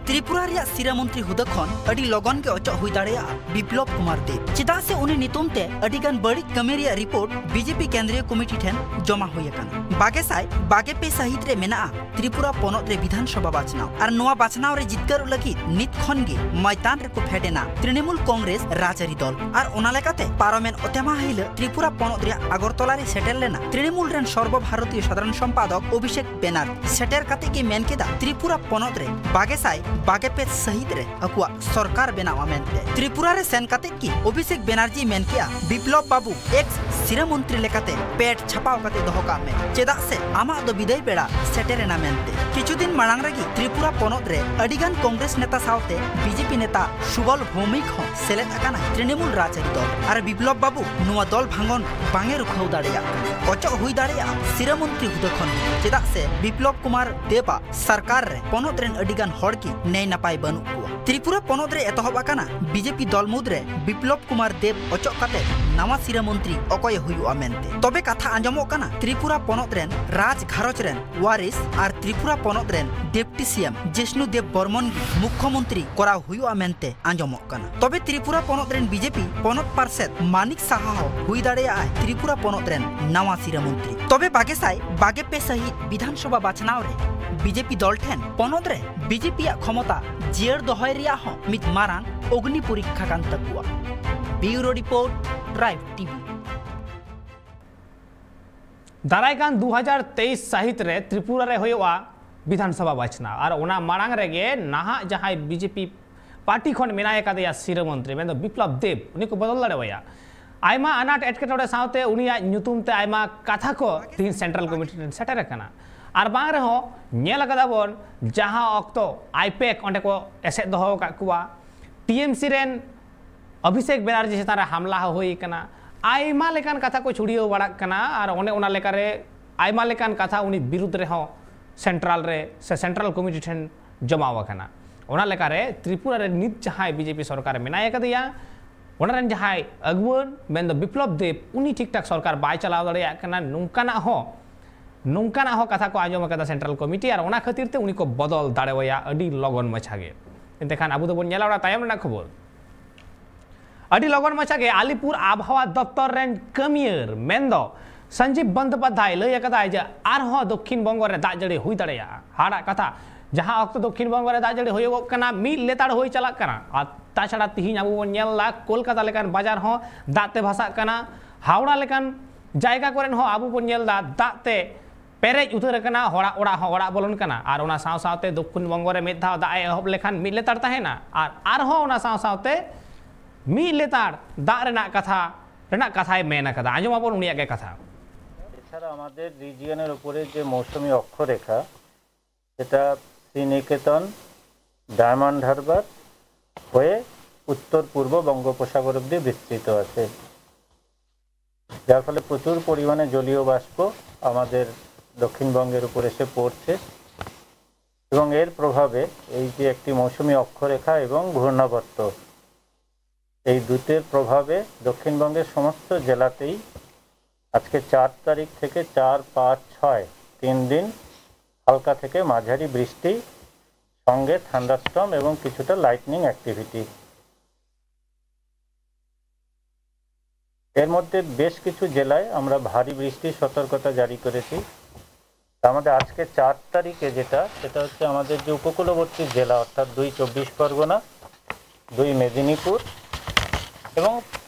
ᱛᱨᱤᱯᱩᱨᱟ ᱨᱮᱭᱟᱜ ᱥᱤᱨᱟᱹ ᱢᱚᱱᱛᱨᱤ ᱦᱩᱫᱟᱹ ᱠᱷᱚᱱ ᱟᱹᱰᱤ ᱞᱚᱜᱚᱱ ᱜᱮ ᱚᱪᱚᱜ ᱦᱩᱭ ᱫᱟᱲᱮᱭᱟᱜᱼᱟ ᱵᱤᱯᱞᱚᱵ ᱠᱩᱢᱟᱨ ᱫᱮᱵᱽ, ᱪᱮᱫᱟᱜ ᱥᱮ ᱩᱱᱤ ᱧᱩᱛᱩᱢ ᱛᱮ ᱟᱹᱰᱤ ᱜᱟᱱ ᱵᱟᱹᱲᱤᱡ ᱠᱟᱹᱢᱤ ᱨᱮᱭᱟᱜ report BJP ᱠᱮᱱᱫᱨᱤᱭᱚ ᱠᱚᱢᱤᱴᱤ ᱴᱷᱮᱱ ᱡᱚᱢᱟ ᱦᱩᱭ ᱟᱠᱟᱱᱟ᱾ ᱵᱟᱜᱮ ᱥᱟᱭ ᱵᱟᱜᱮ ᱯᱮ ᱥᱟᱹᱦᱤᱛ ᱨᱮ ᱢᱮᱱᱟᱜᱼᱟ ᱛᱨᱤᱯᱩᱨᱟ ᱯᱚᱱᱚᱛ ᱨᱮ ᱵᱤᱫᱷᱟᱱ ᱥᱚᱵᱷᱟ ᱵᱟᱪᱷᱱᱟᱣ ᱟᱨ ᱱᱚᱣᱟ ᱵᱟᱪᱷᱱᱟᱣ ᱨᱮ ᱡᱤᱛᱠᱟᱹᱨᱚᱜ ᱞᱟᱹᱜᱤᱫ ᱱᱤᱛ ᱠᱷᱚᱱ ᱜᱮ ᱢᱚᱭᱫᱟᱱ ᱨᱮᱠᱚ ᱯᱷᱮᱰ ᱮᱱᱟ ᱛᱨᱤᱱᱢᱩᱞ ᱠᱚᱝᱜᱨᱮᱥ ᱨᱟᱡᱽᱟᱹᱨᱤ ᱫᱚᱞ᱾ ᱟᱨ ᱚᱱᱟ ᱞᱮᱠᱟᱛᱮ ᱯᱟᱨᱚᱢᱮᱱ ᱚᱛᱮᱢᱟᱦᱟ ᱦᱤᱞᱳᱜ ᱛᱨᱤᱯᱩᱨᱟ ᱯᱚᱱᱚᱛ ᱨᱮᱭᱟᱜ ᱟᱜᱚᱨᱛᱚᱞᱟ ᱨᱮ ᱥᱮᱴᱮᱨ ᱞᱮᱱᱟ ᱛᱨᱤᱱᱢᱩᱞ ᱨᱮᱱ ᱥᱚᱨᱵᱚ ᱵᱷᱟᱨᱚᱛᱤᱭᱚ ᱥᱟᱫᱷᱟᱨᱚᱱ ᱥᱚᱢᱯᱟᱫᱚᱠ ᱚᱵᱷᱤᱥᱮᱠ ᱵᱮᱱᱟᱨᱡᱤ᱾ ᱥᱮᱴᱮᱨ ᱠᱟᱛᱮ ᱜᱮ ᱢᱮᱱ ᱠᱮᱫᱟ ᱛᱨᱤᱯᱩᱨᱟ ᱯᱚᱱᱚᱛ ᱨᱮ ᱵᱟᱜᱮ ᱥᱟᱭ ᱵᱟᱜᱮ ᱯᱮ ᱥᱟᱹᱦᱤᱛ ᱨᱮ ᱟᱠᱚᱣᱟᱜ ᱥᱚᱨᱠᱟᱨ ᱵᱮᱱᱟᱣᱟ ᱢᱮᱱᱛᱮ᱾ ᱛᱨᱤᱯᱩᱨᱟ ᱨᱮ ᱥᱮᱱ ᱠᱟᱛᱮ ᱠᱤ ᱚᱵᱷᱤᱥᱮᱠ ᱵᱮᱱᱟᱨᱡᱤ ᱢᱮᱱ ᱠᱮᱜᱼᱟ, ᱵᱤᱯᱞᱚᱵ ᱵᱟᱵᱩ ᱮᱠᱥ ᱥᱤᱨᱟᱹ ᱢᱚᱱᱛᱨᱤ ᱞᱮᱠᱟᱛᱮ ᱯᱮᱰ ᱪᱷᱟᱯᱟᱣ ᱠᱟᱛᱮ ᱫᱚᱦᱚ ᱠᱟᱜ ᱢᱮ, ᱪᱮᱫᱟᱜ ᱥᱮ ᱟᱢᱟᱜ ᱫᱚ ᱵᱤᱫᱟᱹᱭ ᱵᱮᱲᱟ ᱥᱮᱴᱮᱨ ᱮᱱᱟ ᱢᱮᱱᱛᱮ᱾ ᱠᱤᱪᱷᱩ ᱫᱤᱱ ᱢᱟᱲᱟᱝ ᱨᱮᱜᱮ ᱛᱨᱤᱯᱩᱨᱟ ᱯᱚᱱᱚᱛ ᱨᱮ ᱟᱹᱰᱤ ᱜᱟᱱ ᱠᱚᱝᱜᱨᱮᱥ ᱱᱮᱛᱟ ᱥᱟᱶᱛᱮ ᱵᱤᱡᱮᱯᱤ ᱱᱮᱛᱟ ᱥᱩᱵᱚᱞ ᱵᱷᱳᱣᱢᱤᱠ ᱦᱚᱸ ᱥᱮᱞᱮᱫ ᱟᱠᱟᱱᱟᱭ ᱛᱨᱤᱱᱢᱩᱞ ᱨᱟᱡᱽᱟᱹᱨᱤ ᱫᱚᱞ᱾ ᱟᱨ ᱵᱤᱯᱞᱚᱵ ᱵᱟᱵᱩ ᱱᱚᱣᱟ ᱫᱚᱞ ᱵᱷᱟᱸᱜᱚᱱ ᱵᱟᱝ ᱮ ᱨᱩᱠᱷᱟᱹᱣ ᱫᱟᱲᱮᱭᱟᱜ ᱠᱟᱱᱟ᱾ ᱚᱪᱚᱜ ᱦᱩᱭ ᱫᱟᱲᱮᱭᱟᱜᱼᱟ ᱥᱤᱨᱟᱹ ᱢᱚᱱᱛᱨᱤ ᱦᱩᱫᱟᱹ ᱠᱷᱚᱱ, ᱪᱮᱫᱟᱜ ᱥᱮ ᱵᱤᱯᱞᱚᱵ ᱠᱩᱢᱟᱨ ᱫᱮᱵᱟᱜ ᱥᱚᱨᱠᱟᱨ ᱨᱮ ᱯᱚᱱᱚᱛ ᱨᱮᱱ ᱟᱹᱰᱤ ᱜᱟᱱ ᱦᱚᱲ ᱜᱮ ᱱᱮᱭ ᱱᱟᱯᱟᱭ ᱵᱟᱹᱱᱩᱜ ᱠᱚᱣᱟ᱾ ᱛᱨᱤᱯᱩᱨᱟ ᱯᱚᱱᱚᱛ ᱨᱮ ᱮᱛᱚᱦᱚᱵ ᱟᱠᱟᱱᱟ ᱵᱤᱡᱮᱯᱤ ᱫᱚᱞ ᱢᱩᱫᱽᱨᱮ ᱵᱤᱯᱞᱚᱵ ᱠᱩᱢᱟᱨ ᱫᱮᱵ ᱚᱪᱚᱜ ᱠᱟᱛᱮ ᱱᱟᱣᱟ ᱥᱤᱨᱟᱹ ᱢᱚᱱᱛᱨᱤ ᱚᱠᱚᱭᱮ ᱦᱩᱭᱩᱜᱼᱟ ᱢᱮᱱᱛᱮ᱾ ᱛᱚᱵᱮ ᱠᱟᱛᱷᱟ ᱟᱸᱡᱚᱢᱚᱜ ᱠᱟᱱᱟ ᱛᱨᱤᱯᱩᱨᱟ ᱯᱚᱱᱚᱛ ᱨᱮᱱ ᱨᱟᱡᱽ ᱜᱷᱟᱨᱚᱸᱡᱽ ᱨᱮᱱ ᱣᱟᱨᱤᱥ ᱟᱨ ᱛᱨᱤᱯᱩᱨᱟ ᱯᱚᱱᱚᱛ ᱨᱮᱱ ᱰᱮᱯᱴᱤ ᱥᱤ ᱮᱢ ᱡᱤᱥᱱᱩ ᱫᱮᱵ ᱵᱚᱨᱢᱚᱱ ᱜᱮ ᱢᱩᱠᱷᱭᱚᱢᱚᱱᱛᱨᱤ ᱠᱚᱨᱟᱣ ᱦᱩᱭᱩᱜᱼᱟ ᱢᱮᱱᱛᱮ ᱟᱸᱡᱚᱢᱚᱜ ᱠᱟᱱᱟ᱾ ᱛᱚᱵᱮ ᱛᱨᱤᱯᱩᱨᱟ ᱯᱚᱱᱚᱛ ᱨᱮᱱ ᱵᱤᱡᱮᱯᱤ ᱯᱚᱱᱚᱛ ᱯᱟᱨᱥᱮᱛ ᱢᱟᱱᱤᱠ ᱥᱟᱦᱟ ᱦᱚᱸ ᱦᱩᱭ ᱫᱟᱲᱮᱭᱟᱜᱼᱟᱭ ᱛᱨᱤᱯᱩᱨᱟ ᱯᱚᱱᱚᱛ ᱨᱮᱱ ᱱᱟᱣᱟ ᱥᱤᱨᱟᱹ ᱢᱚᱱᱛᱨᱤ᱾ ᱛᱚᱵᱮ ᱵᱟᱜᱮ ᱥᱟᱭ ᱵᱟᱜᱮ ᱯᱮ ᱥᱟᱹᱦᱤᱛ ᱵᱤᱫᱷᱟᱱ ᱥᱚᱵᱷᱟ ᱵᱟᱪᱷᱱᱟᱣ ᱨᱮ ᱵᱤᱡᱮᱯᱤ ᱫᱚᱞ ᱴᱷᱮᱱ ᱯᱚᱱᱚᱛ ᱨᱮ ᱵᱤᱡᱮᱯᱤᱭᱟᱜ ᱠᱷᱚᱢᱚᱛᱟ ᱡᱤᱭᱟᱹᱲ ᱫᱚᱦᱚᱭ ᱨᱮᱭᱟᱜ ᱦᱚᱸ ᱢᱤᱫ ᱢᱟᱨᱟᱝ ᱚᱜᱽᱱᱤ ᱯᱚᱨᱤᱠᱠᱷᱟ ᱠᱟᱱ ᱛᱟᱠᱚᱣᱟ᱾ ᱵᱤᱭᱩᱨᱳ ᱨᱤᱯᱳᱨᱴ, ᱴᱨᱟᱭᱤᱵᱽ ᱴᱤᱵᱷᱤ᱾ ᱫᱟᱨᱟᱭ ᱠᱟᱱ ᱫᱩ ᱦᱟᱡᱟᱨ ᱛᱮᱭᱤᱥ ᱥᱟᱹᱦᱤᱛ ᱨᱮ ᱛᱨᱤᱯᱩᱨᱟ ᱨᱮ ᱦᱩᱭᱩᱜᱼᱟ ᱵᱤᱫᱷᱟᱱ ᱥᱚᱵᱷᱟ ᱵᱟᱪᱷᱱᱟᱣ᱾ ᱟᱨ ᱚᱱᱟ ᱢᱟᱲᱟᱝ ᱨᱮᱜᱮ ᱱᱟᱦᱟᱜ ᱡᱟᱦᱟᱸᱭ ᱵᱤᱡᱮᱯᱤ ᱯᱟᱨᱴᱤ ᱠᱷᱚᱱ ᱢᱮᱱᱟᱭ ᱟᱠᱟᱫᱮᱭᱟ ᱥᱤᱨᱟᱹ ᱢᱚᱱᱛᱨᱤ, ᱢᱮᱱᱫᱚ ᱵᱤᱯᱞᱚᱵ ᱫᱮᱵᱽ, ᱩᱱᱤ ᱠᱚ ᱵᱚᱫᱚᱞ ᱫᱟᱲᱮᱣᱟᱭᱟ᱾ ᱟᱭᱢᱟ ᱟᱱᱟᱴ ᱮᱴᱠᱮᱴᱚᱬᱮ ᱥᱟᱶᱛᱮ ᱩᱱᱤᱭᱟᱜ ᱧᱩᱛᱩᱢ ᱛᱮ ᱟᱭᱢᱟ ᱠᱟᱛᱷᱟ ᱠᱚ ᱛᱤᱦᱤᱧ ᱥᱮᱱᱴᱨᱟᱞ ᱠᱚᱢᱤᱴᱤ ᱴᱷᱮᱱ ᱥᱮᱴᱮᱨ ᱟᱠᱟᱱᱟ᱾ ᱟᱨ ᱵᱟᱝ ᱨᱮᱦᱚᱸ ᱧᱮᱞ ᱟᱠᱟᱫᱟ ᱵᱚᱱ, ᱡᱟᱦᱟᱸ ᱚᱠᱛᱚ ᱟᱭᱯᱮᱠ ᱚᱸᱰᱮ ᱠᱚ ᱮᱥᱮᱫ ᱫᱚᱦᱚ ᱟᱠᱟᱫ ᱠᱚᱣᱟ, ᱴᱤ ᱮᱢ ᱥᱤ ᱨᱮᱱ ᱚᱵᱷᱤᱥᱮᱠ ᱵᱮᱱᱟᱨᱡᱤ ᱪᱮᱛᱟᱱ ᱨᱮ ᱦᱟᱢᱞᱟ ᱦᱚᱸ ᱦᱩᱭ ᱟᱠᱟᱱᱟ, ᱟᱭᱢᱟ ᱞᱮᱠᱟᱱ ᱠᱟᱛᱷᱟ ᱠᱚ ᱪᱷᱩᱲᱭᱟᱹᱣ ᱵᱟᱲᱟᱜ ᱠᱟᱱᱟ᱾ ᱟᱨ ᱚᱱᱮ ᱚᱱᱟ ᱞᱮᱠᱟᱨᱮ ᱟᱭᱢᱟ ᱞᱮᱠᱟᱱ ᱠᱟᱛᱷᱟ ᱩᱱᱤ ᱵᱤᱨᱩᱫᱽ ᱨᱮᱦᱚᱸ ᱥᱮᱱᱴᱨᱟᱞ ᱨᱮ ᱥᱮ ᱥᱮᱱᱴᱨᱟᱞ ᱠᱚᱢᱤᱴᱤ ᱴᱷᱮᱱ ᱡᱚᱢᱟᱣ ᱟᱠᱟᱱᱟ᱾ ᱚᱱᱟ ᱞᱮᱠᱟᱨᱮ ᱛᱨᱤᱯᱩᱨᱟ ᱨᱮ ᱱᱤᱛ ᱡᱟᱦᱟᱸᱭ ᱵᱤᱡᱮᱯᱤ ᱥᱚᱨᱠᱟᱨ ᱢᱮᱱᱟᱭ ᱟᱠᱟᱫᱮᱭᱟ, ᱚᱱᱟ ᱨᱮᱱ ᱡᱟᱦᱟᱸᱭ ᱟᱹᱜᱩᱣᱟᱹᱱ ᱢᱮᱱᱫᱚ ᱵᱤᱯᱞᱚᱵ ᱫᱮᱵᱽ, ᱩᱱᱤ ᱴᱷᱤᱠ ᱴᱷᱟᱠ ᱥᱚᱨᱠᱟᱨ ᱵᱟᱭ ᱪᱟᱞᱟᱣ ᱫᱟᱲᱮᱭᱟᱜ ᱠᱟᱱᱟ, ᱱᱚᱝᱠᱟᱱᱟᱜ ᱦᱚᱸ ᱱᱚᱝᱠᱟᱱᱟᱜ ᱦᱚᱸ ᱠᱟᱛᱷᱟ ᱠᱚ ᱟᱸᱡᱚᱢ ᱟᱠᱟᱫᱟ ᱥᱮᱱᱴᱨᱟᱞ ᱠᱚᱢᱤᱴᱤ᱾ ᱟᱨ ᱚᱱᱟ ᱠᱷᱟᱹᱛᱤᱨ ᱛᱮ ᱩᱱᱤ ᱠᱚ ᱵᱚᱫᱚᱞ ᱫᱟᱲᱮᱣᱟᱭᱟ ᱟᱹᱰᱤ ᱞᱚᱜᱚᱱ ᱢᱟᱪᱷᱟ ᱜᱮ᱾ ᱮᱱᱛᱮ ᱠᱷᱟᱱ ᱟᱵᱚ ᱫᱚᱵᱚᱱ ᱧᱮᱞᱟ ᱚᱱᱟ ᱛᱟᱭᱚᱢ ᱨᱮᱱᱟᱜ ᱠᱷᱚᱵᱚᱨ᱾ ᱟᱹᱰᱤ ᱞᱚᱜᱚᱱ ᱢᱟᱪᱷᱟ ᱜᱮ ᱟᱞᱤᱯᱩᱨ ᱟᱵᱚᱦᱟᱣᱟ ᱫᱚᱯᱛᱚᱨ ᱨᱮᱱ ᱠᱟᱹᱢᱤᱭᱟᱹ ᱢᱮᱱᱫᱚ ᱥᱚᱧᱡᱤᱵ ᱵᱚᱱᱫᱳᱯᱟᱫᱽᱫᱷᱟᱭ ᱞᱟᱹᱭ ᱟᱠᱟᱫᱟᱭ ᱡᱮ ᱟᱨᱦᱚᱸ ᱫᱚᱠᱠᱷᱤᱱ ᱵᱚᱝᱜᱚ ᱨᱮ ᱫᱟᱜ ᱡᱟᱹᱲᱤ ᱦᱩᱭ ᱫᱟᱲᱮᱭᱟᱜᱼᱟ᱾ ᱦᱟᱦᱟᱲᱟᱜ ᱠᱟᱛᱷᱟ, ᱡᱟᱦᱟᱸ ᱚᱠᱛᱚ ᱫᱚᱠᱠᱷᱤᱱ ᱵᱚᱝᱜᱚ ᱨᱮ ᱫᱟᱜ ᱡᱟᱹᱲᱤ ᱦᱩᱭᱩᱜᱚᱜ ᱠᱟᱱᱟ, ᱢᱤᱫ ᱞᱮᱛᱟᱲ ᱦᱩᱭ ᱪᱟᱞᱟᱜ ᱠᱟᱱᱟ᱾ ᱟᱨ ᱛᱟᱪᱷᱟᱲᱟ ᱛᱤᱦᱤᱧ ᱟᱵᱚ ᱵᱚᱱ ᱧᱮᱞ ᱮᱫᱟ ᱠᱳᱞᱠᱟᱛᱟ ᱞᱮᱠᱟᱱ ᱵᱟᱡᱟᱨ ᱦᱚᱸ ᱫᱟᱜ ᱛᱮ ᱵᱷᱟᱥᱟᱜ ᱠᱟᱱᱟ, ᱦᱟᱣᱲᱟ ᱞᱮᱠᱟᱱ ᱡᱟᱭᱜᱟ ᱠᱚᱨᱮᱱ ᱦᱚᱸ ᱟᱵᱚ ᱵᱚᱱ ᱧᱮᱞ ᱮᱫᱟ ᱫᱟᱜ ᱛᱮ ᱯᱮᱨᱮᱡ ᱩᱛᱟᱹᱨ ᱟᱠᱟᱱᱟ, ᱦᱚᱲᱟᱜ ᱚᱲᱟᱜ ᱦᱚᱸ ᱚᱲᱟᱜ ᱵᱚᱞᱚᱱ ᱠᱟᱱᱟ᱾ ᱟᱨ ᱚᱱᱟ ᱥᱟᱶ ᱥᱟᱶᱛᱮ ᱫᱚᱠᱠᱷᱤᱱ ᱵᱚᱝᱜᱚ ᱨᱮ ᱢᱤᱫ ᱫᱷᱟᱣ ᱫᱟᱜ ᱮ ᱮᱦᱚᱵ ᱞᱮᱠᱷᱟᱱ ᱢᱤᱫ ᱞᱮᱛᱟᱲ ᱛᱟᱦᱮᱱᱟ, ᱟᱨ ᱟᱨᱦᱚᱸ ᱚᱱᱟ ᱥᱟᱶ ᱥᱟᱶᱛᱮ ᱢᱤᱫ ᱞᱮᱛᱟᱲ ᱫᱟᱜ ᱨᱮᱱᱟᱜ ᱠᱟᱛᱷᱟ ᱨᱮᱱᱟᱜ ᱠᱟᱛᱷᱟᱭ ᱢᱮᱱ ᱟᱠᱟᱫᱟ᱾ ᱟᱸᱡᱚᱢ ᱟᱵᱚᱱ ᱩᱱᱤᱭᱟᱜ ᱜᱮ ᱠᱟᱛᱷᱟ᱾ এছাড়া আমাদের রিজিয়নের উপরে যে মৌসুমী অক্ষরেখা, সেটা শ্রীনিকেতন, ডায়মন্ড হারবার হয়ে উত্তর পূর্ব বঙ্গোপসাগর অবধি বিস্তৃত আছে, যার ফলে প্রচুর পরিমাণে জলীয় বাষ্প আমাদের দক্ষিণবঙ্গের উপর এসে পড়ছে এবং এর প্রভাবে এই যে একটি মৌসুমী অক্ষরেখা এবং ঘূর্ণাবর্ত, এই দুটির প্রভাবে দক্ষিণবঙ্গের সমস্ত জেলাতেই আজকে চার তারিখ থেকে চার, পাঁচ, ছয়, তিন দিন হালকা থেকে মাঝারি বৃষ্টি, সঙ্গে থান্ডারস্টর্ম এবং কিছুটা লাইটনিং অ্যাক্টিভিটি। এর মধ্যে বেশ কিছু জেলায় আমরা ভারী বৃষ্টির সতর্কতা জারি করেছি। তার মধ্যে আজকে চার তারিখে যেটা, সেটা হচ্ছে আমাদের যে উপকূলবর্তী জেলা, অর্থাৎ দুই চব্বিশ পরগনা, দুই মেদিনীপুর এবং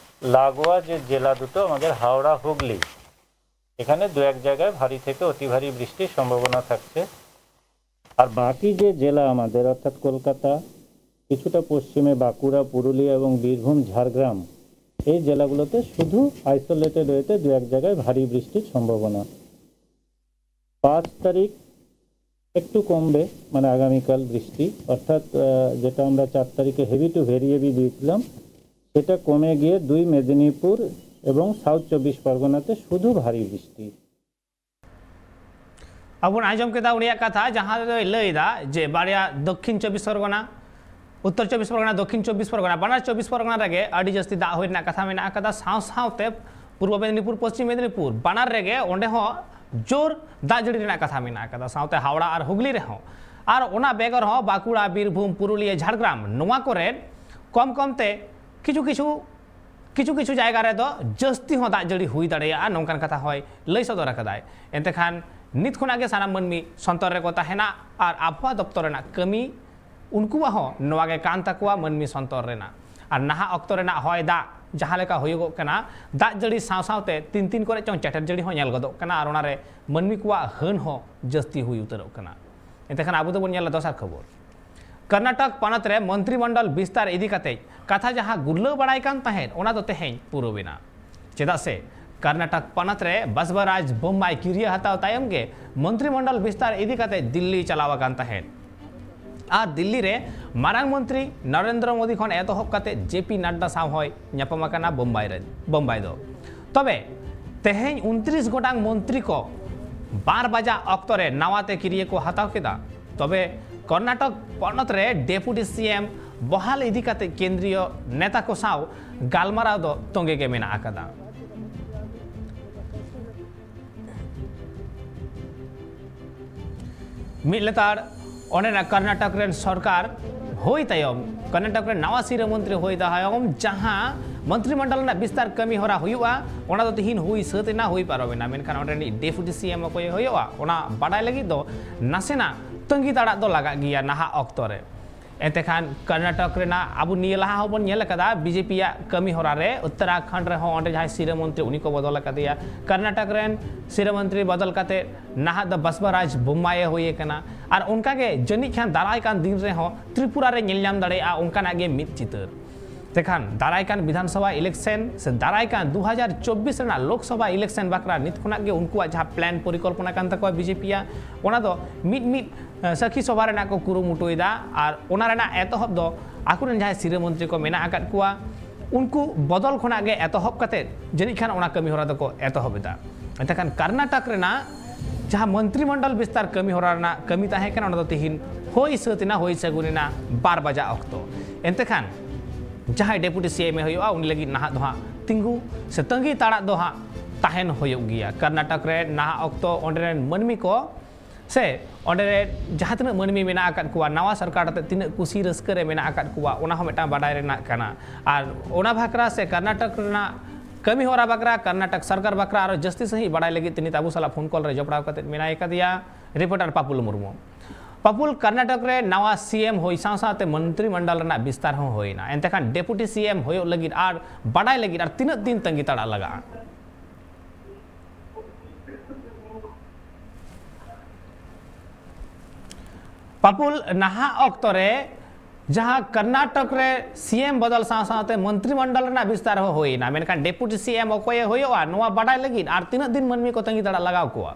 লাগোয়া যে জেলা দুটো আমাদের, হাওড়া, হুগলি, এখানে দু এক জায়গায় ভারী থেকে অতি ভারী বৃষ্টির সম্ভাবনা থাকছে। আর বাকি যে জেলা আমাদের, অর্থাৎ কলকাতা, কিছুটা পশ্চিমে বাঁকুড়া, পুরুলিয়া এবং বীরভূম, ঝাড়গ্রাম, এই জেলাগুলোতে শুধু আইসোলেটেড ওয়েতে দু এক জায়গায় ভারী বৃষ্টির সম্ভাবনা। পাঁচ তারিখ একটু কমবে, মানে আগামীকাল বৃষ্টি, অর্থাৎ আহ, যেটা আমরা চার তারিখে হেভি টু ভেরি হেভি দিয়েছিলাম, সেটা কমে গিয়ে দুই মেদিনীপুর এবং সাউথ চব্বিশ পরগনাতে শুধু ভারী বৃষ্টি। ᱟᱵᱚ ᱵᱚᱱ ᱟᱸᱡᱚᱢ ᱠᱮᱫᱟ ᱩᱱᱤᱭᱟᱜ ᱠᱟᱛᱷᱟ, ᱡᱟᱦᱟᱸ ᱨᱮᱫᱚᱭ ᱞᱟᱹᱭ ᱮᱫᱟ ᱡᱮ ᱵᱟᱨᱭᱟ ᱫᱚᱠᱠᱷᱤᱱ ᱪᱚᱵᱵᱤᱥ ᱯᱚᱨᱜᱚᱱᱟ, ᱩᱛᱛᱚᱨ ᱪᱚᱵᱵᱤᱥ ᱯᱚᱨᱜᱚᱱᱟ, ᱫᱚᱠᱠᱷᱤᱱ ᱪᱚᱵᱵᱤᱥ ᱯᱚᱨᱜᱚᱱᱟ, ᱵᱟᱱᱟᱨ ᱪᱚᱵᱵᱤᱥ ᱯᱚᱨᱜᱚᱱᱟ ᱨᱮᱜᱮ ᱟᱹᱰᱤ ᱡᱟᱹᱥᱛᱤ ᱫᱟᱜ ᱦᱩᱭ ᱨᱮᱱᱟᱜ ᱠᱟᱛᱷᱟ ᱢᱮᱱᱟᱜ ᱟᱠᱟᱫᱟ᱾ ᱥᱟᱶ ᱥᱟᱶᱛᱮ ᱯᱩᱨᱵᱚ ᱢᱮᱫᱤᱱᱤᱯᱩᱨ, ᱯᱚᱥᱪᱤᱢ ᱢᱮᱫᱤᱱᱤᱯᱩᱨ, ᱵᱟᱱᱟᱨ ᱨᱮᱜᱮ ᱚᱸᱰᱮ ᱦᱚᱸ ᱡᱳᱨ ᱫᱟᱜ ᱡᱟᱹᱲᱤ ᱨᱮᱱᱟᱜ ᱠᱟᱛᱷᱟ ᱢᱮᱱᱟᱜ ᱟᱠᱟᱫᱟ, ᱥᱟᱶᱛᱮ ᱦᱟᱣᱲᱟ ᱟᱨ ᱦᱩᱜᱽᱞᱤ ᱨᱮᱦᱚᱸ᱾ ᱟᱨ ᱚᱱᱟ ᱵᱮᱜᱚᱨ ᱦᱚᱸ ᱵᱟᱸᱠᱩᱲᱟ, ᱵᱤᱨᱵᱷᱩᱢ, ᱯᱩᱨᱩᱞᱤᱭᱟᱹ, ᱡᱷᱟᱲᱜᱨᱟᱢ, ᱱᱚᱣᱟ ᱠᱚᱨᱮ ᱠᱚᱢ ᱠᱚᱢ ᱛᱮ ᱠᱤᱪᱷᱩ ᱠᱤᱪᱷᱩ ᱠᱤᱪᱷᱩ ᱠᱤᱪᱷᱩ ᱡᱟᱭᱜᱟ ᱨᱮᱫᱚ ᱡᱟᱹᱥᱛᱤ ᱦᱚᱸ ᱫᱟᱜ ᱡᱟᱹᱲᱤ ᱦᱩᱭ ᱫᱟᱲᱮᱭᱟᱜᱼᱟ, ᱱᱚᱝᱠᱟᱱ ᱠᱟᱛᱷᱟ ᱦᱚᱸᱭ ᱞᱟᱹᱭ ᱥᱚᱫᱚᱨ ᱟᱠᱟᱫᱟᱭ᱾ ᱮᱱᱛᱮ ᱠᱷᱟᱱ ᱱᱤᱛ ᱠᱷᱚᱱᱟᱜ ᱜᱮ ᱥᱟᱱᱟᱢ ᱢᱟᱹᱱᱢᱤ ᱥᱚᱱᱛᱚᱨ ᱨᱮᱠᱚ ᱛᱟᱦᱮᱱᱟ ᱟᱨ ᱟᱵᱚᱦᱟᱣᱟ ᱫᱚᱯᱛᱚᱨ ᱨᱮᱱᱟᱜ ᱠᱟᱹᱢᱤ ᱩᱱᱠᱩᱣᱟᱜ ᱦᱚᱸ ᱱᱚᱣᱟ ᱜᱮ ᱠᱟᱱ ᱛᱟᱠᱚᱣᱟ, ᱢᱟᱹᱱᱢᱤ ᱥᱚᱱᱛᱚᱨ ᱨᱮᱱᱟᱜ᱾ ᱟᱨ ᱱᱟᱦᱟᱜ ᱚᱠᱛᱚ ᱨᱮᱱᱟᱜ ᱦᱚᱭ ᱫᱟᱜ ᱡᱟᱦᱟᱸ ᱞᱮᱠᱟ ᱦᱩᱭᱩᱜᱚᱜ ᱠᱟᱱᱟ, ᱫᱟᱜ ᱡᱟᱹᱲᱤ ᱥᱟᱶ ᱥᱟᱶᱛᱮ ᱛᱤᱱ ᱛᱤᱱ ᱠᱚᱨᱮ ᱪᱚᱝ ᱪᱮᱴᱮᱨ ᱡᱟᱹᱲᱤ ᱦᱚᱸ ᱧᱮᱞ ᱜᱚᱫᱚᱜ ᱠᱟᱱᱟ ᱟᱨ ᱚᱱᱟᱨᱮ ᱢᱟᱹᱱᱢᱤ ᱠᱚᱣᱟᱜ ᱦᱟᱹᱱ ᱦᱚᱸ ᱡᱟᱹᱥᱛᱤ ᱦᱩᱭ ᱩᱛᱟᱹᱨᱚᱜ ᱠᱟᱱᱟ᱾ ᱮᱱᱛᱮ ᱠᱷᱟᱱ ᱟᱵᱚ ᱫᱚᱵᱚᱱ ᱧᱮᱞᱟ ᱫᱚᱥᱟᱨ ᱠᱷᱚᱵᱚᱨ᱾ ᱠᱚᱨᱱᱟᱴᱚᱠ ᱯᱚᱱᱚᱛ ᱨᱮ ᱢᱚᱱᱛᱨᱤᱢᱚᱱᱰᱚᱞ ᱵᱤᱥᱛᱟᱨ ᱤᱫᱤ ᱠᱟᱛᱮ ᱠᱟᱛᱷᱟ ᱡᱟᱦᱟᱸ ᱜᱩᱨᱞᱟᱹᱣ ᱵᱟᱲᱟᱭ ᱠᱟᱱ ᱛᱟᱦᱮᱸᱫ, ᱚᱱᱟ ᱫᱚ ᱛᱮᱦᱮᱧ ᱯᱩᱨᱟᱹᱣ ᱮᱱᱟ᱾ ᱪᱮᱫᱟᱜ ᱥᱮ ᱠᱚᱨᱱᱟᱴᱚᱠ ᱯᱚᱱᱚᱛ ᱨᱮ ᱵᱟᱥᱵᱟᱨᱟᱡᱽ ᱵᱳᱢᱵᱟᱭ ᱠᱤᱨᱭᱟᱹ ᱦᱟᱛᱟᱣ ᱛᱟᱭᱚᱢ ᱜᱮ ᱢᱚᱱᱛᱨᱤᱢᱚᱱᱰᱚᱞ ᱵᱤᱥᱛᱟᱨ ᱤᱫᱤ ᱠᱟᱛᱮ ᱫᱤᱞᱞᱤ ᱪᱟᱞᱟᱣ ᱟᱠᱟᱱ ᱛᱟᱦᱮᱸᱫ᱾ ᱟᱨ ᱫᱤᱞᱞᱤ ᱨᱮ ᱢᱟᱨᱟᱝ ᱢᱚᱱᱛᱨᱤ ᱱᱚᱨᱮᱱᱫᱨᱚ ᱢᱳᱫᱤ ᱠᱷᱚᱱ ᱮᱛᱚᱦᱚᱵ ᱠᱟᱛᱮ ᱡᱮ ᱯᱤ ᱱᱟᱰᱰᱟ ᱥᱟᱶ ᱦᱚᱸᱭ ᱧᱟᱯᱟᱢ ᱟᱠᱟᱱᱟ ᱵᱳᱢᱵᱟᱭ ᱨᱮ, ᱵᱳᱢᱵᱟᱭ ᱫᱚ᱾ ᱛᱚᱵᱮ ᱛᱮᱦᱮᱧ ᱩᱱᱛᱨᱤᱥ ᱜᱚᱴᱟᱝ ᱢᱚᱱᱛᱨᱤ ᱠᱚ ᱵᱟᱨ ᱵᱟᱡᱟᱜ ᱚᱠᱛᱚ ᱨᱮ ᱱᱟᱣᱟ ᱛᱮ ᱠᱤᱨᱭᱟᱹ ᱠᱚ ᱦᱟᱛᱟᱣ ᱠᱮᱫᱟ᱾ ᱛᱚᱵᱮ ᱠᱚᱨᱱᱟᱴᱚᱠ ᱯᱚᱱᱚᱛ ᱨᱮ ᱰᱮᱯᱩᱴᱤ ᱥᱤ ᱮᱢ ᱵᱚᱦᱟᱞ ᱤᱫᱤ ᱠᱟᱛᱮ ᱠᱮᱱᱫᱨᱤᱭᱚ ᱱᱮᱛᱟ ᱠᱚ ᱥᱟᱶ ᱜᱟᱞᱢᱟᱨᱟᱣ ᱫᱚ ᱛᱚᱸᱜᱮ ᱜᱮ ᱢᱮᱱᱟᱜ ᱟᱠᱟᱫᱟ᱾ ᱢᱤᱫ ᱞᱮᱛᱟᱲ ᱚᱸᱰᱮᱱᱟᱜ ᱠᱚᱨᱱᱟᱴᱚᱠ ᱨᱮᱱ ᱥᱚᱨᱠᱟᱨ ᱦᱩᱭ ᱛᱟᱭᱚᱢ, ᱠᱚᱨᱱᱟᱴᱚᱠ ᱨᱮᱱ ᱱᱟᱣᱟ ᱥᱤᱨᱟᱹ ᱢᱚᱱᱛᱨᱤ ᱦᱩᱭ ᱛᱟᱭᱚᱢ ᱡᱟᱦᱟᱸ ᱢᱚᱱᱛᱨᱤᱢᱚᱱᱰᱚᱞ ᱨᱮᱱᱟᱜ ᱵᱤᱥᱛᱟᱨ ᱠᱟᱹᱢᱤ ᱦᱚᱨᱟ ᱦᱩᱭᱩᱜᱼᱟ, ᱚᱱᱟ ᱫᱚ ᱛᱤᱦᱤᱧ ᱦᱩᱭ ᱥᱟᱹᱛ ᱮᱱᱟ, ᱦᱩᱭ ᱯᱟᱨᱚᱢ ᱮᱱᱟ᱾ ᱢᱮᱱᱠᱷᱟᱱ ᱚᱸᱰᱮ ᱨᱤᱱᱤᱡ ᱰᱮᱯᱩᱴᱤ ᱥᱤ ᱮᱢ ᱚᱠᱚᱭᱮ ᱦᱩᱭᱩᱜᱼᱟ, ᱚᱱᱟ ᱵᱟᱰᱟᱭ ᱞᱟᱹᱜᱤᱫ ᱫᱚ ᱱᱟᱥᱮᱱᱟᱜ ᱛᱟᱺᱜᱤ ᱛᱟᱲᱟᱜ ᱫᱚ ᱞᱟᱜᱟᱜ ᱜᱮᱭᱟ ᱱᱟᱦᱟᱜ ᱚᱠᱛᱚ ᱨᱮ᱾ ᱮᱱᱛᱮ ᱠᱷᱟᱱ ᱠᱚᱨᱱᱟᱴᱚᱠ ᱨᱮᱱᱟᱜ ᱟᱵᱚ ᱱᱤᱭᱟᱹ ᱞᱟᱦᱟ ᱦᱚᱸᱵᱚᱱ ᱧᱮᱞ ᱟᱠᱟᱫᱟ ᱵᱤᱡᱮᱯᱤᱭᱟᱜ ᱠᱟᱹᱢᱤ ᱦᱚᱨᱟ ᱨᱮ, ᱩᱛᱛᱚᱨᱟᱠᱷᱚᱸᱰ ᱨᱮᱦᱚᱸ ᱚᱸᱰᱮ ᱡᱟᱦᱟᱸᱭ ᱥᱤᱨᱟᱹ ᱢᱚᱱᱛᱨᱤ ᱩᱱᱤ ᱠᱚ ᱵᱚᱫᱚᱞ ᱟᱠᱟᱫᱮᱭᱟ᱾ ᱠᱚᱨᱱᱟᱴᱚᱠ ᱨᱮᱱ ᱥᱤᱨᱟᱹ ᱢᱚᱱᱛᱨᱤ ᱵᱚᱫᱚᱞ ᱠᱟᱛᱮ ᱱᱟᱦᱟᱜ ᱫᱚ ᱵᱟᱥᱵᱟᱨᱟᱡᱽ ᱵᱳᱢᱵᱟᱭᱮ ᱦᱩᱭ ᱟᱠᱟᱱᱟ᱾ ᱟᱨ ᱚᱱᱠᱟᱜᱮ ᱡᱟᱹᱱᱤᱡ ᱠᱷᱟᱱ ᱫᱟᱨᱟᱭ ᱠᱟᱱ ᱫᱤᱱ ᱨᱮᱦᱚᱸ ᱛᱨᱤᱯᱩᱨᱟ ᱨᱮ ᱧᱮᱞ ᱧᱟᱢ ᱫᱟᱲᱮᱭᱟᱜᱼᱟ ᱚᱱᱠᱟᱱᱟᱜ ᱜᱮ ᱢᱤᱫ ᱪᱤᱛᱟᱹᱨ᱾ ᱛᱮᱠᱷᱟᱱ ᱫᱟᱨᱟᱭ ᱠᱟᱱ ᱵᱤᱫᱷᱟᱱ ᱥᱚᱵᱷᱟ ᱤᱞᱮᱠᱥᱚᱱ ᱥᱮ ᱫᱟᱨᱟᱭ ᱠᱟᱱ ᱫᱩ ᱦᱟᱡᱟᱨ ᱪᱚᱵᱵᱤᱥ ᱨᱮᱱᱟᱜ ᱞᱳᱠ ᱥᱚᱵᱷᱟ ᱤᱞᱮᱠᱥᱚᱱ ᱵᱟᱠᱷᱨᱟ ᱱᱤᱛ ᱠᱷᱚᱱᱟᱜ ᱜᱮ ᱩᱱᱠᱩᱣᱟᱜ ᱡᱟᱦᱟᱸ ᱯᱞᱟᱱ ᱯᱚᱨᱤᱠᱚᱞᱯᱚᱱᱟ ᱠᱟᱱ ᱛᱟᱠᱚᱣᱟ ᱵᱤᱡᱮᱯᱤᱭᱟᱜ, ᱚᱱᱟ ᱫᱚ ᱢᱤᱫ ᱢᱤᱫ ᱥᱟᱹᱠᱷᱤ ᱥᱚᱵᱷᱟ ᱨᱮᱱᱟᱜ ᱠᱚ ᱠᱩᱨᱩᱢᱩᱴᱩᱭᱮᱫᱟ᱾ ᱟᱨ ᱚᱱᱟ ᱨᱮᱱᱟᱜ ᱮᱛᱚᱦᱚᱵ ᱫᱚ ᱟᱠᱚᱨᱮᱱ ᱡᱟᱦᱟᱸᱭ ᱥᱤᱨᱟᱹ ᱢᱚᱱᱛᱨᱤ ᱠᱚ ᱢᱮᱱᱟᱜ ᱟᱠᱟᱫ ᱠᱚᱣᱟ, ᱩᱱᱠᱩ ᱵᱚᱫᱚᱞ ᱠᱷᱚᱱᱟᱜ ᱜᱮ ᱮᱛᱚᱦᱚᱵ ᱠᱟᱛᱮ ᱡᱟᱹᱱᱤᱡ ᱠᱷᱟᱱ ᱚᱱᱟ ᱠᱟᱹᱢᱤ ᱦᱚᱨᱟ ᱫᱚᱠᱚ ᱮᱛᱚᱦᱚᱵ ᱮᱫᱟ᱾ ᱮᱱᱛᱮ ᱠᱷᱟᱱ ᱠᱚᱨᱱᱟᱴᱚᱠ ᱨᱮᱱᱟᱜ ᱡᱟᱦᱟᱸ ᱢᱚᱱᱛᱨᱤᱢᱚᱱᱰᱚᱞ ᱵᱤᱥᱛᱟᱨ ᱠᱟᱹᱢᱤ ᱦᱚᱨᱟ ᱨᱮᱱᱟᱜ ᱠᱟᱹᱢᱤ ᱛᱟᱦᱮᱸ ᱠᱟᱱᱟ, ᱚᱱᱟ ᱫᱚ ᱛᱤᱦᱤᱧ ᱦᱩᱭ ᱥᱟᱹᱛ ᱮᱱᱟ, ᱦᱩᱭ ᱥᱟᱹᱜᱩᱱ ᱮᱱᱟ ᱵᱟᱨ ᱵᱟᱡᱟᱜ ᱚᱠᱛᱚ᱾ ᱮᱱᱛᱮ ᱠᱷᱟᱱ ᱡᱟᱦᱟᱸᱭ ᱰᱮᱯᱩᱴᱤ ᱥᱤ ᱮᱢ ᱮ ᱦᱩᱭᱩᱜᱼᱟ, ᱩᱱᱤ ᱞᱟᱹᱜᱤᱫ ᱱᱟᱦᱟᱜ ᱫᱚ ᱦᱟᱸᱜ ᱛᱤᱸᱜᱩ ᱥᱮ ᱛᱟᱺᱜᱤ ᱛᱟᱲᱟᱜ ᱫᱚ ᱦᱟᱸᱜ ᱛᱟᱦᱮᱱ ᱦᱩᱭᱩᱜ ᱜᱮᱭᱟ᱾ ᱠᱚᱨᱱᱟᱴᱚᱠ ᱨᱮ ᱱᱟᱦᱟᱜ ᱚᱠᱛᱚ ᱚᱸᱰᱮ ᱨᱮᱱ ᱢᱟᱹᱱᱢᱤ ᱠᱚ ᱥᱮ ᱚᱸᱰᱮ ᱨᱮ ᱡᱟᱦᱟᱸ ᱛᱤᱱᱟᱹᱜ ᱢᱟᱹᱱᱢᱤ ᱢᱮᱱᱟᱜ ᱟᱠᱟᱫ ᱠᱚᱣᱟ, ᱱᱟᱣᱟ ᱥᱚᱨᱠᱟᱨ ᱟᱛᱮ ᱛᱤᱱᱟᱹᱜ ᱠᱩᱥᱤ ᱨᱟᱹᱥᱠᱟᱹ ᱨᱮ ᱢᱮᱱᱟᱜ ᱟᱠᱟᱫ ᱠᱚᱣᱟ, ᱚᱱᱟ ᱦᱚᱸ ᱢᱤᱫᱴᱟᱝ ᱵᱟᱰᱟᱭ ᱨᱮᱱᱟᱜ ᱠᱟᱱᱟ᱾ ᱟᱨ ᱚᱱᱟ ᱵᱟᱠᱷᱨᱟ ᱥᱮ ᱠᱚᱨᱱᱟᱴᱚᱠ ᱨᱮᱱᱟᱜ ᱠᱟᱹᱢᱤ ᱦᱚᱨᱟ ᱵᱟᱠᱷᱨᱟ, ᱠᱚᱨᱱᱟᱴᱚᱠ ᱥᱚᱨᱠᱟᱨ ᱵᱟᱠᱷᱨᱟ ᱟᱨᱚ ᱡᱟᱹᱥᱛᱤ ᱥᱟᱺᱦᱤᱡ ᱵᱟᱰᱟᱭ ᱞᱟᱹᱜᱤᱫ ᱛᱮ ᱱᱤᱛ ᱟᱵᱚ ᱥᱟᱞᱟᱜ ᱯᱷᱳᱱ ᱠᱚᱞ ᱨᱮ ᱡᱚᱯᱲᱟᱣ ᱠᱟᱛᱮ ᱢᱮᱱᱟᱭ ᱟᱠᱟᱫᱮᱭᱟ ᱨᱤᱯᱳᱨᱴᱟᱨ ᱯᱟᱯᱩᱞ ᱢᱩᱨᱢᱩ᱾ ᱯᱟᱯᱩᱞ, ᱠᱚᱨᱱᱟᱴᱚᱠ ᱨᱮ ᱱᱟᱣᱟ ᱥᱤ ᱮᱢ ᱦᱩᱭ ᱥᱟᱶ ᱥᱟᱶᱛᱮ ᱢᱚᱱᱛᱨᱤ ᱢᱚᱱᱰᱚᱞ ᱨᱮᱱᱟᱜ ᱵᱤᱥᱛᱟᱨ ᱦᱚᱸ ᱦᱩᱭ ᱮᱱᱟ᱾ ᱮᱱᱛᱮ ᱠᱷᱟᱱ ᱰᱮᱯᱩᱴᱤ ᱥᱤ ᱮᱢ ᱦᱩᱭᱩᱜ ᱞᱟᱹᱜᱤᱫ ᱟᱨ ᱵᱟᱰᱟᱭ ᱞᱟᱹᱜᱤᱫ ᱟᱨ ᱛᱤᱱᱟᱹᱜ ᱫᱤᱱ ᱛᱟᱺᱜᱤ ᱛᱟᱲᱟᱜ ᱞᱟᱜᱟᱜᱼᱟ? ᱯᱟᱯᱩᱞ, ᱱᱟᱦᱟᱜ ᱚᱠᱛᱚ ᱨᱮ ᱡᱟᱦᱟᱸ ᱠᱚᱨᱱᱟᱴᱚᱠ ᱨᱮ ᱥᱤ ᱮᱢ ᱵᱚᱫᱚᱞ ᱥᱟᱶ ᱥᱟᱶᱛᱮ ᱢᱚᱱᱛᱨᱤ ᱢᱚᱱᱰᱚᱞ ᱨᱮᱱᱟᱜ ᱵᱤᱥᱛᱟᱨ ᱦᱚᱸ ᱦᱩᱭ ᱮᱱᱟ, ᱢᱮᱱᱠᱷᱟᱱ ᱰᱮᱯᱩᱴᱤ ᱥᱤ ᱮᱢ ᱚᱠᱚᱭᱮ ᱦᱩᱭᱩᱜᱼᱟ, ᱱᱚᱣᱟ ᱵᱟᱰᱟᱭ ᱞᱟᱹᱜᱤᱫ ᱟᱨ ᱛᱤᱱᱟᱹᱜ ᱫᱤᱱ ᱢᱟᱹᱱᱢᱤ ᱠᱚ ᱛᱟᱺᱜᱤ ᱛᱟᱲᱟᱜ ᱞᱟᱜᱟᱣ ᱠᱚᱣᱟ?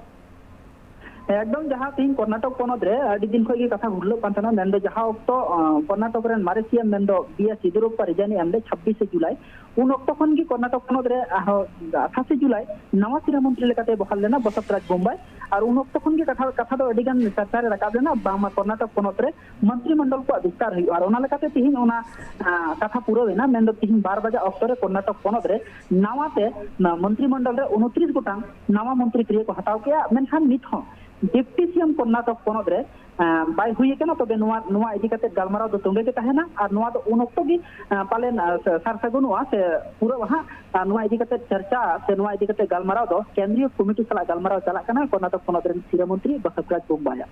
ᱮᱠᱫᱚᱢ, ᱡᱟᱦᱟᱸ ᱛᱮᱦᱮᱧ ᱠᱚᱨᱱᱟᱴᱚᱠ ᱯᱚᱱᱚᱛ ᱨᱮ ᱟᱹᱰᱤ ᱫᱤᱱ ᱠᱷᱚᱱ ᱜᱮ ᱠᱟᱛᱷᱟ ᱜᱷᱩᱨᱞᱟᱹᱜ ᱠᱟᱱ ᱛᱟᱦᱮᱱᱟ, ᱢᱮᱱᱫᱚ ᱡᱟᱦᱟᱸ ᱚᱠᱛᱚ, ᱟᱸ, ᱠᱚᱨᱱᱟᱴᱚᱠ ᱨᱮᱱ ᱢᱟᱨᱮ ᱥᱤ ᱮᱢ ᱢᱮᱱᱫᱚ ᱵᱤ ᱮᱥ ᱭᱮᱫᱩᱨᱚᱯᱯᱟ ᱨᱤᱡᱟᱭᱤᱱ ᱮ ᱮᱢ ᱞᱮᱫ ᱪᱷᱟᱵᱵᱤᱥᱮ ᱡᱩᱞᱟᱭ, ᱩᱱ ᱚᱠᱛᱚ ᱠᱷᱚᱱ ᱜᱮ ᱠᱚᱨᱱᱟᱴᱚᱠ ᱯᱚᱱᱚᱛ ᱨᱮ ᱟᱨᱦᱚᱸ ᱟᱴᱷᱟᱥᱮ ᱡᱩᱞᱟᱭ ᱱᱟᱣᱟ ᱥᱤᱨᱟᱹ ᱢᱚᱱᱛᱨᱤ ᱞᱮᱠᱟᱛᱮ ᱵᱚᱦᱟᱞ ᱞᱮᱱᱟ ᱵᱚᱥᱚᱵ ᱨᱟᱡᱽ ᱵᱳᱢᱵᱟᱭ᱾ ᱟᱨ ᱩᱱ ᱚᱠᱛᱚ ᱠᱷᱚᱱ ᱜᱮ ᱠᱟᱛᱷᱟ, ᱠᱟᱛᱷᱟ ᱫᱚ ᱟᱹᱰᱤ ᱜᱟᱱ ᱪᱟᱨᱪᱟ ᱨᱮ ᱨᱟᱠᱟᱵ ᱞᱮᱱᱟ, ᱵᱟᱝᱢᱟ ᱠᱚᱨᱱᱟᱴᱚᱠ ᱯᱚᱱᱚᱛ ᱨᱮ ᱢᱚᱱᱛᱨᱤ ᱢᱚᱱᱰᱚᱞ ᱠᱚᱣᱟᱜ ᱵᱤᱥᱛᱟᱨ ᱦᱩᱭᱩᱜᱼᱟ᱾ ᱟᱨ ᱚᱱᱟ ᱞᱮᱠᱟᱛᱮ ᱛᱮᱦᱮᱧ ᱚᱱᱟ, ᱟᱸ, ᱠᱟᱛᱷᱟ ᱯᱩᱨᱟᱹᱣ ᱮᱱᱟ, ᱢᱮᱱᱫᱚ ᱛᱮᱦᱮᱧ ᱵᱟᱨ ᱵᱟᱡᱟᱜ ᱚᱠᱛᱚ ᱨᱮ ᱠᱚᱨᱱᱟᱴᱚᱠ ᱯᱚᱱᱚᱛ ᱨᱮ ᱱᱟᱣᱟ ᱛᱮ, ᱚᱱᱟ ᱢᱚᱱᱛᱨᱤ ᱢᱚᱱᱰᱚᱞ ᱨᱮ ᱩᱱᱛᱨᱤᱥ ᱜᱚᱴᱟᱝ ᱱᱟᱣᱟ ᱢᱚᱱᱛᱨᱤ ᱯᱮᱨᱮ ᱠᱚ ᱦᱟᱛᱟᱣ ᱠᱮᱜᱼᱟ᱾ ᱢᱮᱱᱠᱷᱟᱱ ᱱᱤᱛ ᱦᱚᱸ ᱰᱮᱯᱩᱴᱤ ᱥᱤ ᱮᱢ ᱠᱚᱨᱱᱟᱴᱚᱠ ᱯᱚᱱᱚᱛ ᱨᱮ, ᱟᱸ, ᱵᱟᱭ ᱦᱩᱭ ᱟᱠᱟᱱᱟ, ᱛᱚᱵᱮ ᱱᱚᱣᱟ, ᱱᱚᱣᱟ ᱤᱫᱤ ᱠᱟᱛᱮ ᱜᱟᱞᱢᱟᱨᱟᱣ ᱫᱚ ᱛᱚᱸᱜᱮ ᱜᱮ ᱛᱟᱦᱮᱱᱟ᱾ ᱟᱨ ᱱᱚᱣᱟ ᱫᱚ ᱩᱱ ᱚᱠᱛᱚ ᱜᱮ, ᱟᱸ, ᱯᱟᱞᱮᱱ, ᱟᱸ, ᱥᱟ-, ᱥᱟᱨ ᱥᱟᱹᱜᱩᱱᱚᱜᱼᱟ ᱥᱮ ᱯᱩᱨᱟᱹᱜᱼᱟ ᱦᱟᱸᱜ᱾ ᱟᱨ ᱱᱚᱣᱟ ᱤᱫᱤ ᱠᱟᱛᱮ ᱪᱟᱨᱪᱟ ᱥᱮ ᱱᱚᱣᱟ ᱤᱫᱤ ᱠᱟᱛᱮ ᱜᱟᱞᱢᱟᱨᱟᱣ ᱫᱚ ᱠᱮᱱᱫᱨᱤᱭᱚ ᱠᱚᱢᱤᱴᱤ ᱥᱟᱞᱟᱜ ᱜᱟᱞᱢᱟᱨᱟᱣ ᱪᱟᱞᱟᱜ ᱠᱟᱱᱟ ᱠᱚᱨᱱᱟᱴᱚᱠ ᱯᱚᱱᱚᱛ ᱨᱮᱱ ᱥᱤᱨᱟᱹ ᱢᱚᱱᱛᱨᱤ ᱵᱟᱥᱚᱵᱨᱟᱡᱽ ᱵᱳᱢᱵᱟᱭᱟᱜ᱾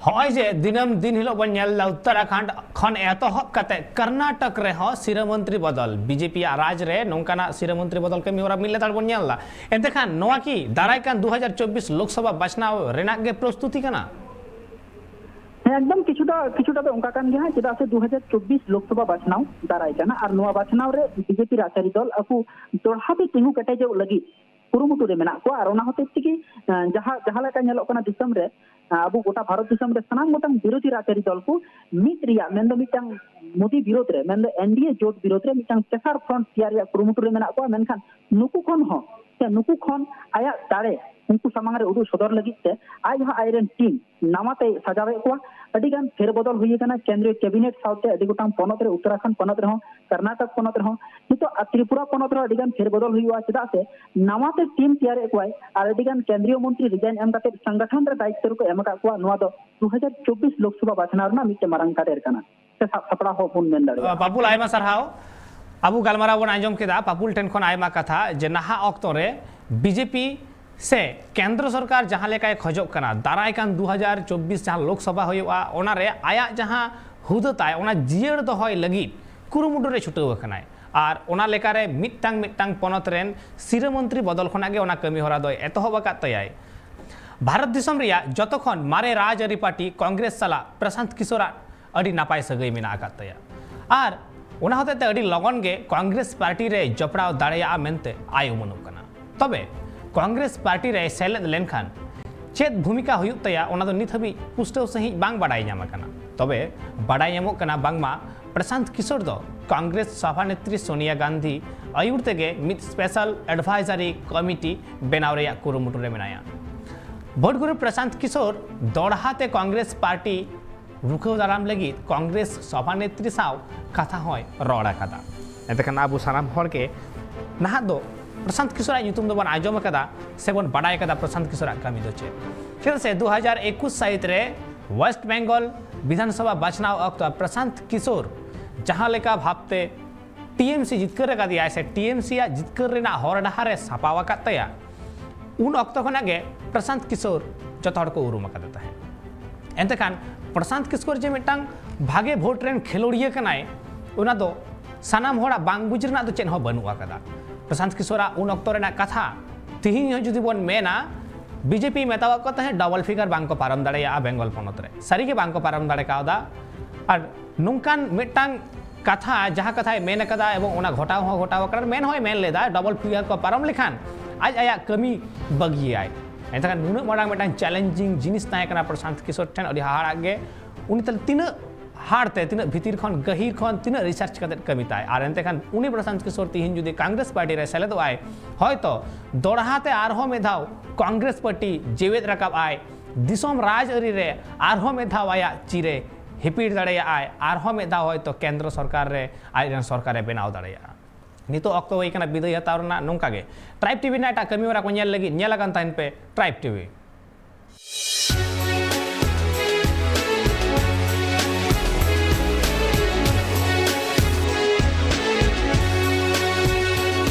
ᱦᱚᱸᱜᱼᱚᱭ ᱡᱮ ᱫᱤᱱᱟᱹᱢ ᱫᱤᱱ ᱦᱤᱞᱳᱜ ᱵᱚᱱ ᱧᱮᱞ ᱮᱫᱟ, ᱩᱛᱛᱚᱨᱟᱠᱷᱚᱸᱰ ᱠᱷᱚᱱ ᱮᱛᱚᱦᱚᱵ ᱠᱟᱛᱮ ᱠᱚᱨᱱᱟᱴᱚᱠ ᱨᱮᱦᱚᱸ ᱥᱤᱨᱟᱹ ᱢᱚᱱᱛᱨᱤ ᱵᱚᱫᱚᱞ, ᱵᱤ ᱡᱮ ᱯᱤ ᱟᱜ ᱨᱟᱡᱽ ᱨᱮ ᱱᱚᱝᱠᱟᱱᱟᱜ ᱥᱤᱨᱟᱹ ᱢᱚᱱᱛᱨᱤ ᱵᱚᱫᱚᱞ ᱠᱟᱹᱢᱤ ᱦᱚᱨᱟ ᱢᱤᱫ ᱞᱮᱛᱟᱲ ᱵᱚᱱ ᱧᱮᱞ ᱮᱫᱟ᱾ ᱮᱱᱛᱮ ᱠᱷᱟᱱ ᱱᱚᱣᱟ ᱠᱤ ᱫᱟᱨᱟᱭ ᱠᱟᱱ ᱫᱩ ᱦᱟᱡᱟᱨ ᱪᱚᱵᱵᱤᱥ ᱞᱳᱠᱥᱚᱵᱷᱟ ᱵᱟᱪᱷᱱᱟᱣ ᱨᱮᱱᱟᱜ ᱜᱮ ᱯᱨᱚᱥᱛᱩᱛᱤ ᱠᱟᱱᱟ? ᱦᱮᱸ, ᱮᱠᱫᱚᱢ ᱠᱤᱪᱷᱩᱴᱟ, ᱠᱤᱪᱷᱩᱴᱟ ᱫᱚ ᱚᱱᱠᱟ ᱠᱟᱱ ᱜᱮᱭᱟ ᱦᱟᱸᱜ, ᱪᱮᱫᱟᱜ ᱥᱮ ᱫᱩ ᱦᱟᱡᱟᱨ ᱪᱚᱵᱵᱤᱥ ᱞᱳᱠᱥᱚᱵᱷᱟ ᱵᱟᱪᱷᱱᱟᱣ ᱫᱟᱨᱟᱭ ᱠᱟᱱᱟ, ᱟᱨ ᱱᱚᱣᱟ ᱵᱟᱪᱷᱱᱟᱣ ᱨᱮ ᱵᱤ ᱡᱮ ᱯᱤ ᱨᱟᱡᱽᱟᱹᱨᱤ ᱫᱚᱞ ᱟᱠᱚ ᱫᱚᱲᱦᱟ ᱛᱮ ᱛᱤᱸᱜᱩ ᱠᱮᱴᱮᱡᱚᱜ ᱞᱟᱹᱜᱤᱫ ᱠᱩᱨᱩᱢᱩᱴᱩ ᱨᱮ ᱢᱮᱱᱟᱜ ᱠᱚᱣᱟ᱾ ᱟᱨ ᱚᱱᱟ ᱦᱚᱛᱮᱡ ᱛᱮᱜᱮ, ᱮᱸ, ᱡᱟᱦᱟᱸ, ᱡᱟᱦᱟᱸ ᱞᱮᱠᱟ ᱧᱮᱞᱚᱜ ᱠᱟᱱᱟ ᱫᱤᱥᱚᱢ ᱨᱮ, ᱮᱸ, ᱟᱵᱚ ᱜᱚᱴᱟ ᱵᱷᱟᱨᱚᱛ ᱫᱤᱥᱚᱢ ᱨᱮ ᱥᱟᱱᱟᱢ ᱜᱚᱴᱟᱝ ᱵᱤᱨᱳᱫᱷᱤ ᱨᱟᱡᱽᱟᱹᱨᱤ ᱫᱚᱞ ᱠᱚ ᱢᱤᱫ ᱨᱮᱭᱟᱜ, ᱢᱮᱱᱫᱚ ᱢᱤᱫᱴᱟᱝ ᱢᱳᱫᱤ ᱵᱤᱨᱳᱫᱷ ᱨᱮ, ᱢᱮᱱᱫᱚ ᱮᱱ ᱰᱤ ᱮ ᱡᱳᱴ ᱵᱤᱨᱳᱫᱷ ᱨᱮ ᱢᱤᱫᱴᱟᱝ ᱯᱨᱮᱥᱟᱨ ᱯᱷᱨᱚᱱᱴ ᱛᱮᱭᱟᱨ ᱨᱮᱭᱟᱜ ᱠᱩᱨᱩᱢᱩᱴᱩ ᱨᱮ ᱢᱮᱱᱟᱜ ᱠᱚᱣᱟ᱾ ᱢᱮᱱᱠᱷᱟᱱ ᱱᱩᱠᱩ ᱠᱷᱚᱱ ᱦᱚᱸ ᱥᱮ ᱱᱩᱠᱩ ᱠᱷᱚᱱ ᱟᱭᱟᱜ ᱫᱟᱲᱮ ᱩᱱᱠᱩ ᱥᱟᱢᱟᱝ ᱨᱮ ᱩᱫᱩᱜ ᱥᱚᱫᱚᱨ ᱞᱟᱹᱜᱤᱫ ᱛᱮ ᱟᱡ ᱦᱚᱸ ᱟᱡᱨᱮᱱ ᱴᱤᱢ ᱱᱟᱣᱟ ᱛᱮᱭ ᱥᱟᱡᱟᱣᱮᱫ ᱠᱚᱣᱟ᱾ ᱟᱹᱰᱤ ᱜᱟᱱ ᱯᱷᱮᱨ ᱵᱚᱫᱚᱞ ᱦᱩᱭ ᱟᱠᱟᱱᱟ ᱠᱮᱱᱫᱨᱤᱭᱚ ᱠᱮᱵᱤᱱᱮᱴ ᱥᱟᱶᱛᱮ ᱟᱹᱰᱤ ᱜᱚᱴᱟᱝ ᱯᱚᱱᱚᱛ ᱨᱮ, ᱩᱛᱛᱚᱨᱟᱠᱷᱚᱸᱰ ᱯᱚᱱᱚᱛ ᱨᱮᱦᱚᱸ, ᱠᱚᱨᱱᱟᱴᱚᱠ ᱯᱚᱱᱚᱛ ᱨᱮᱦᱚᱸ᱾ ᱱᱤᱛᱚᱜ ᱟᱨ ᱛᱨᱤᱯᱩᱨᱟ ᱯᱚᱱᱚᱛ ᱨᱮᱦᱚᱸ ᱟᱹᱰᱤ ᱜᱟᱱ ᱯᱷᱮᱨ ᱵᱚᱫᱚᱞ ᱦᱩᱭᱩᱜᱼᱟ, ᱪᱮᱫᱟᱜ ᱥᱮ ᱱᱟᱣᱟ ᱛᱮ ᱴᱤᱢ ᱛᱮᱭᱟᱨᱮᱫ ᱠᱚᱣᱟᱭ ᱟᱨ ᱟᱹᱰᱤ ᱜᱟᱱ ᱠᱮᱱᱫᱨᱤᱭᱚ ᱢᱚᱱᱛᱨᱤ ᱨᱤᱡᱟᱭᱤᱱ ᱮᱢ ᱠᱟᱛᱮ ᱥᱚᱝᱜᱚᱴᱷᱚᱱ ᱨᱮ ᱫᱟᱭᱤᱛᱛᱚ ᱨᱮᱠᱚ ᱮᱢ ᱟᱠᱟᱫ ᱠᱚᱣᱟ᱾ ᱱᱚᱣᱟ ᱫᱚ ᱫᱩ ᱦᱟᱡᱟᱨ ᱪᱚᱵᱵᱤᱥ ᱞᱳᱠᱥᱚᱵᱷᱟ ᱵᱟᱪᱷᱱᱟᱣ ᱨᱮᱱᱟᱜ ᱢᱤᱫᱴᱮᱱ ᱢᱟᱨᱟᱝ ᱠᱟᱫᱮᱨ ᱠᱟᱱᱟ ᱥᱮ ᱥᱟᱵ ᱥᱟᱯᱲᱟᱣ ᱦᱚᱸ ᱵᱚᱱ ᱢᱮᱱ ᱫᱟᱲᱮᱭᱟᱜᱼᱟ᱾ ᱯᱟᱯᱩᱞ, ᱟᱭᱢᱟ ᱥᱟᱨᱦᱟᱣ᱾ ᱟᱵᱚ ᱜᱟᱞᱢᱟᱨᱟᱣ ᱵᱚᱱ ᱟᱸᱡᱚᱢ ᱠᱮᱫᱟ ᱯᱟᱯᱩᱞ ᱴᱷᱮᱱ ᱠᱷᱚᱱ ᱟᱭᱢᱟ ᱠᱟᱛᱷᱟ, ᱡᱮ ᱱᱟᱦᱟᱜ ᱚᱠᱛᱚ ᱨᱮ ᱵᱤ ᱡᱮ ᱯᱤ ᱥᱮ ᱠᱮᱱᱫᱨᱚ ᱥᱚᱨᱠᱟᱨ ᱡᱟᱦᱟᱸ ᱞᱮᱠᱟᱭ ᱠᱷᱚᱡᱚᱜ ᱠᱟᱱᱟ, ᱫᱟᱨᱟᱭ ᱠᱟᱱ ᱫᱩ ᱦᱟᱡᱟᱨ ᱪᱚᱵᱵᱤᱥ ᱡᱟᱦᱟᱸ ᱞᱳᱠᱥᱚᱵᱷᱟ ᱦᱩᱭᱩᱜᱼᱟ, ᱚᱱᱟᱨᱮ ᱟᱭᱟᱜ ᱡᱟᱦᱟᱸ ᱦᱩᱫᱟᱹ ᱛᱟᱭ, ᱚᱱᱟ ᱡᱤᱭᱟᱹᱲ ᱫᱚᱦᱚᱭ ᱞᱟᱹᱜᱤᱫ ᱠᱩᱨᱩᱢᱩᱴᱩ ᱨᱮ ᱪᱷᱩᱴᱟᱹᱣ ᱟᱠᱟᱱᱟᱭ᱾ ᱟᱨ ᱚᱱᱟ ᱞᱮᱠᱟᱨᱮ ᱢᱤᱫᱴᱟᱝ ᱢᱤᱫᱴᱟᱝ ᱯᱚᱱᱚᱛ ᱨᱮᱱ ᱥᱤᱨᱟᱹ ᱢᱚᱱᱛᱨᱤ ᱵᱚᱫᱚᱞ ᱠᱷᱚᱱᱟᱜ ᱜᱮ ᱚᱱᱟ ᱠᱟᱹᱢᱤ ᱦᱚᱨᱟ ᱫᱚᱭ ᱮᱛᱚᱦᱚᱵ ᱟᱠᱟᱫ ᱛᱟᱭᱟᱭ᱾ ᱵᱷᱟᱨᱚᱛ ᱫᱤᱥᱚᱢ ᱨᱮᱭᱟᱜ ᱡᱚᱛᱚ ᱠᱷᱚᱱ ᱢᱟᱨᱮ ᱨᱟᱡᱽᱟᱹᱨᱤ ᱯᱟᱨᱴᱤ ᱠᱚᱝᱜᱨᱮᱥ ᱥᱟᱞᱟᱜ ᱯᱨᱚᱥᱟᱱᱛ ᱠᱤᱥᱳᱨᱟᱜ ᱟᱹᱰᱤ ᱱᱟᱯᱟᱭ ᱥᱟᱹᱜᱟᱹᱭ ᱢᱮᱱᱟᱜ ᱟᱠᱟᱫ ᱛᱟᱭᱟ᱾ ᱟᱨ ᱚᱱᱟ ᱦᱚᱛᱮᱡ ᱛᱮ ᱟᱹᱰᱤ ᱞᱚᱜᱚᱱ ᱜᱮ ᱠᱚᱝᱜᱨᱮᱥ ᱯᱟᱨᱴᱤ ᱨᱮ ᱡᱚᱯᱲᱟᱣ ᱫᱟᱲᱮᱭᱟᱜᱼᱟ ᱢᱮᱱᱛᱮ ᱟᱭ ᱩᱢᱟᱹᱱᱚᱜ ᱠᱟᱱᱟ᱾ ᱛᱚᱵᱮ ᱠᱚᱝᱜᱨᱮᱥ ᱯᱟᱨᱴᱤ ᱨᱮ ᱥᱮᱞᱮᱫ ᱞᱮᱱᱠᱷᱟᱱ ᱪᱮᱫ ᱵᱷᱩᱢᱤᱠᱟ ᱦᱩᱭᱩᱜ ᱛᱟᱭᱟ, ᱚᱱᱟ ᱫᱚ ᱱᱤᱛ ᱦᱟᱹᱵᱤᱡ ᱯᱩᱥᱴᱟᱹᱣ ᱥᱟᱺᱦᱤᱡ ᱵᱟᱝ ᱵᱟᱰᱟᱭ ᱧᱟᱢ ᱟᱠᱟᱱᱟ᱾ ᱛᱚᱵᱮ ᱵᱟᱰᱟᱭ ᱧᱟᱢᱚᱜ ᱠᱟᱱᱟ ᱵᱟᱝᱢᱟ ᱯᱨᱚᱥᱟᱱᱛ ᱠᱤᱥᱳᱨ ᱫᱚ ᱠᱚᱝᱜᱨᱮᱥ ᱥᱚᱵᱷᱟᱱᱮᱛᱨᱤ ᱥᱳᱱᱤᱭᱟ ᱜᱟᱱᱫᱷᱤ ᱟᱹᱭᱩᱨ ᱛᱮᱜᱮ ᱢᱤᱫ ᱥᱯᱮᱥᱟᱞ ᱮᱰᱵᱷᱟᱭᱡᱟᱨᱤ ᱠᱚᱢᱤᱴᱤ ᱵᱮᱱᱟᱣ ᱨᱮᱭᱟᱜ ᱠᱩᱨᱩᱢᱩᱴᱩ ᱨᱮ ᱢᱮᱱᱟᱭᱟ᱾ ᱵᱷᱳᱴ ᱜᱩᱨᱩ ᱯᱨᱚᱥᱟᱱᱛ ᱠᱤᱥᱳᱨ ᱫᱚᱲᱦᱟ ᱛᱮ ᱠᱚᱝᱜᱨᱮᱥ ᱯᱟᱨᱴᱤ ᱨᱩᱠᱷᱟᱹᱣ ᱫᱟᱨᱟᱢ ᱞᱟᱹᱜᱤᱫ ᱠᱚᱝᱜᱨᱮᱥ ᱥᱚᱵᱷᱟᱱᱮᱛᱨᱤ ᱥᱟᱶ ᱠᱟᱛᱷᱟ ᱦᱚᱸᱭ ᱨᱚᱲ ᱟᱠᱟᱫᱟ᱾ ᱮᱱᱛᱮᱠᱷᱟᱱ ᱟᱵᱚ ᱥᱟᱱᱟᱢ ᱦᱚᱲ ᱜᱮ ᱱᱟᱦᱟᱜ ᱫᱚ ᱯᱨᱚᱥᱟᱱᱛ ᱠᱤᱥᱳᱨᱟᱜ ᱧᱩᱛᱩᱢ ᱫᱚᱵᱚᱱ ᱟᱸᱡᱚᱢ ᱟᱠᱟᱫᱟ ᱥᱮᱵᱚᱱ ᱵᱟᱰᱟᱭ ᱟᱠᱟᱫᱟ ᱯᱨᱚᱥᱟᱱᱛ ᱠᱤᱥᱳᱨᱟᱜ ᱠᱟᱹᱢᱤ ᱫᱚ ᱪᱮᱫ᱾ ᱪᱮᱫᱟᱜ ᱥᱮ ᱫᱩ ᱦᱟᱡᱟᱨ ᱮᱠᱩᱥ ᱥᱟᱹᱦᱤᱛ ᱨᱮ ᱳᱭᱮᱥᱴ ᱵᱮᱝᱜᱚᱞ ᱵᱤᱫᱷᱟᱱ ᱥᱚᱵᱷᱟ ᱵᱟᱪᱷᱱᱟᱣ ᱚᱠᱛᱚ ᱯᱨᱚᱥᱟᱱᱛ ᱠᱤᱥᱳᱨ ᱡᱟᱦᱟᱸ ᱞᱮᱠᱟ ᱵᱷᱟᱵᱽᱛᱮ ᱴᱤ ᱮᱢ ᱥᱤ ᱡᱤᱛᱠᱟᱹᱨ ᱟᱠᱟᱫᱮᱭᱟᱭ ᱥᱮ ᱴᱤ ᱮᱢ ᱥᱤ ᱟᱜ ᱡᱤᱛᱠᱟᱹᱨ ᱨᱮᱱᱟᱜ ᱦᱚᱨ ᱰᱟᱦᱟᱨ ᱮ ᱥᱟᱯᱟᱣ ᱟᱠᱟᱫ ᱛᱟᱭᱟ, ᱩᱱ ᱚᱠᱛᱚ ᱠᱷᱚᱱᱟᱜ ᱜᱮ ᱯᱨᱚᱥᱟᱱᱛ ᱠᱤᱥᱳᱨ ᱡᱚᱛᱚ ᱦᱚᱲ ᱠᱚ ᱩᱨᱩᱢ ᱟᱠᱟᱫᱮ ᱛᱟᱦᱮᱸᱫ᱾ ᱮᱱᱛᱮᱠᱷᱟᱱ ᱯᱨᱚᱥᱟᱱᱛ ᱠᱤᱥᱳᱨ ᱡᱮ ᱢᱤᱫᱴᱟᱝ ᱵᱷᱟᱜᱮ ᱵᱷᱳᱴ ᱨᱮᱱ ᱠᱷᱮᱞᱳᱰᱤᱭᱟᱹ ᱠᱟᱱᱟᱭ, ᱚᱱᱟ ᱫᱚ ᱥᱟᱱᱟᱢ ᱦᱚᱲᱟᱜ ᱵᱟᱝ ᱵᱩᱡᱽ ᱨᱮᱱᱟᱜ ᱫᱚ ᱪᱮᱫ ᱦᱚᱸ ᱵᱟᱹᱱᱩᱜ ᱟᱠᱟᱫᱟ᱾ ᱯᱨᱚᱥᱟᱱᱛ ᱠᱤᱥᱳᱨᱟᱜ ᱩᱱ ᱚᱠᱛᱚ ᱨᱮᱱᱟᱜ ᱠᱟᱛᱷᱟ ᱛᱤᱦᱤᱧ ᱦᱚᱸ ᱡᱩᱫᱤ ᱵᱚᱱ ᱢᱮᱱᱟ, ᱵᱤᱡᱮᱯᱤ ᱢᱮᱛᱟᱣᱟᱜ ᱠᱚ ᱛᱟᱦᱮᱸᱫ ᱰᱚᱵᱚᱞ ᱯᱷᱤᱜᱟᱨ ᱵᱟᱝ ᱠᱚ ᱯᱟᱨᱚᱢ ᱫᱟᱲᱮᱭᱟᱜᱼᱟ ᱵᱮᱝᱜᱚᱞ ᱯᱚᱱᱚᱛ ᱨᱮ, ᱥᱟᱹᱨᱤ ᱜᱮ ᱵᱟᱝ ᱠᱚ ᱯᱟᱨᱚᱢ ᱫᱟᱲᱮ ᱠᱟᱣᱫᱟ᱾ ᱟᱨ ᱱᱚᱝᱠᱟᱱ ᱢᱤᱫᱴᱟᱝ ᱠᱟᱛᱷᱟ, ᱡᱟᱦᱟᱸ ᱠᱟᱛᱷᱟᱭ ᱢᱮᱱ ᱟᱠᱟᱫᱟ ᱮᱵᱚᱝ ᱚᱱᱟ ᱜᱷᱚᱴᱟᱣ ᱦᱚᱸ ᱜᱷᱚᱴᱟᱣ ᱟᱠᱟᱱᱟ, ᱢᱮᱱ ᱦᱚᱸᱭ ᱢᱮᱱ ᱞᱮᱫᱟ ᱰᱚᱵᱚᱞ ᱯᱷᱤᱜᱟᱨ ᱠᱚ ᱯᱟᱨᱚᱢ ᱞᱮᱠᱷᱟᱱ ᱟᱡ ᱟᱭᱟᱜ ᱠᱟᱹᱢᱤ ᱵᱟᱹᱜᱤᱭᱟᱭ᱾ ᱮᱱᱛᱮᱠᱷᱟᱱ ᱱᱩᱱᱟᱹᱜ ᱢᱟᱨᱟᱝ ᱢᱤᱫᱴᱟᱝ ᱪᱮᱞᱮᱧᱡᱤᱝ ᱡᱤᱱᱤᱥ ᱛᱟᱦᱮᱸ ᱠᱟᱱᱟ ᱯᱨᱚᱥᱟᱱᱛ ᱠᱤᱥᱳᱨ ᱴᱷᱮᱱ, ᱟᱹᱰᱤ ᱦᱟᱦᱟᱲᱟᱜ ᱜᱮ᱾ ᱩᱱᱤ ᱛᱟᱦᱞᱮ ᱛᱤᱱᱟᱹᱜ ᱦᱟᱲ ᱛᱮ, ᱛᱤᱱᱟᱹᱜ ᱵᱷᱤᱛᱤᱨ ᱠᱷᱚᱱ, ᱜᱟᱹᱦᱤᱨ ᱠᱷᱚᱱ ᱛᱤᱱᱟᱹᱜ ᱨᱤᱥᱟᱨᱪ ᱠᱟᱛᱮ ᱠᱟᱹᱢᱤ ᱛᱟᱭ᱾ ᱟᱨ ᱮᱱᱛᱮᱠᱷᱟᱱ ᱩᱱᱤ ᱯᱨᱚᱥᱟᱱᱛ ᱠᱤᱥᱳᱨ ᱛᱤᱦᱤᱧ ᱡᱩᱫᱤ ᱠᱚᱝᱜᱨᱮᱥ ᱯᱟᱨᱴᱤ ᱨᱮ ᱥᱮᱞᱮᱫᱚᱜ ᱟᱭ, ᱦᱚᱭᱛᱚ ᱫᱚᱲᱦᱟ ᱛᱮ ᱟᱨᱦᱚᱸ ᱢᱤᱫ ᱫᱷᱟᱣ ᱠᱚᱝᱜᱨᱮᱥ ᱯᱟᱨᱴᱤ ᱡᱮᱣᱮᱫ ᱨᱟᱠᱟᱵ ᱟᱭ, ᱫᱤᱥᱚᱢ ᱨᱟᱡᱽᱟᱹᱨᱤ ᱨᱮ ᱟᱨᱦᱚᱸ ᱢᱤᱫ ᱫᱷᱟᱣ ᱟᱭᱟᱜ ᱪᱤᱨᱮ ᱦᱤᱯᱤᱲ ᱫᱟᱲᱮᱭᱟᱜᱼᱟᱭ, ᱟᱨᱦᱚᱸ ᱢᱤᱫ ᱫᱷᱟᱣ ᱦᱚᱭᱛᱚ ᱠᱮᱱᱫᱨᱚ ᱥᱚᱨᱠᱟᱨ ᱨᱮ ᱟᱡ ᱨᱮᱱ ᱥᱚᱨᱠᱟᱨᱮ ᱵᱮᱱᱟᱣ ᱫᱟᱲᱮᱭᱟᱜᱼᱟ᱾ ᱱᱤᱛᱚᱜ ᱚᱠᱛᱚ ᱦᱩᱭ ᱠᱟᱱᱟ ᱵᱤᱫᱟᱹᱭ ᱦᱟᱛᱟᱣ ᱨᱮᱱᱟᱜ᱾ ᱱᱚᱝᱠᱟ ᱜᱮ ᱴᱨᱟᱭᱤᱵᱽ ᱴᱤᱵᱷᱤ ᱨᱮᱱᱟᱜ ᱮᱴᱟᱜ ᱠᱟᱹᱢᱤ ᱦᱚᱨᱟ ᱠᱚ ᱧᱮᱞ ᱞᱟᱹᱜᱤᱫ ᱧᱮᱞ ᱟᱠᱟᱱ ᱛᱟᱦᱮᱱ ᱯᱮ ᱴᱨᱟᱭᱤᱵᱽ ᱴᱤᱵᱷᱤ᱾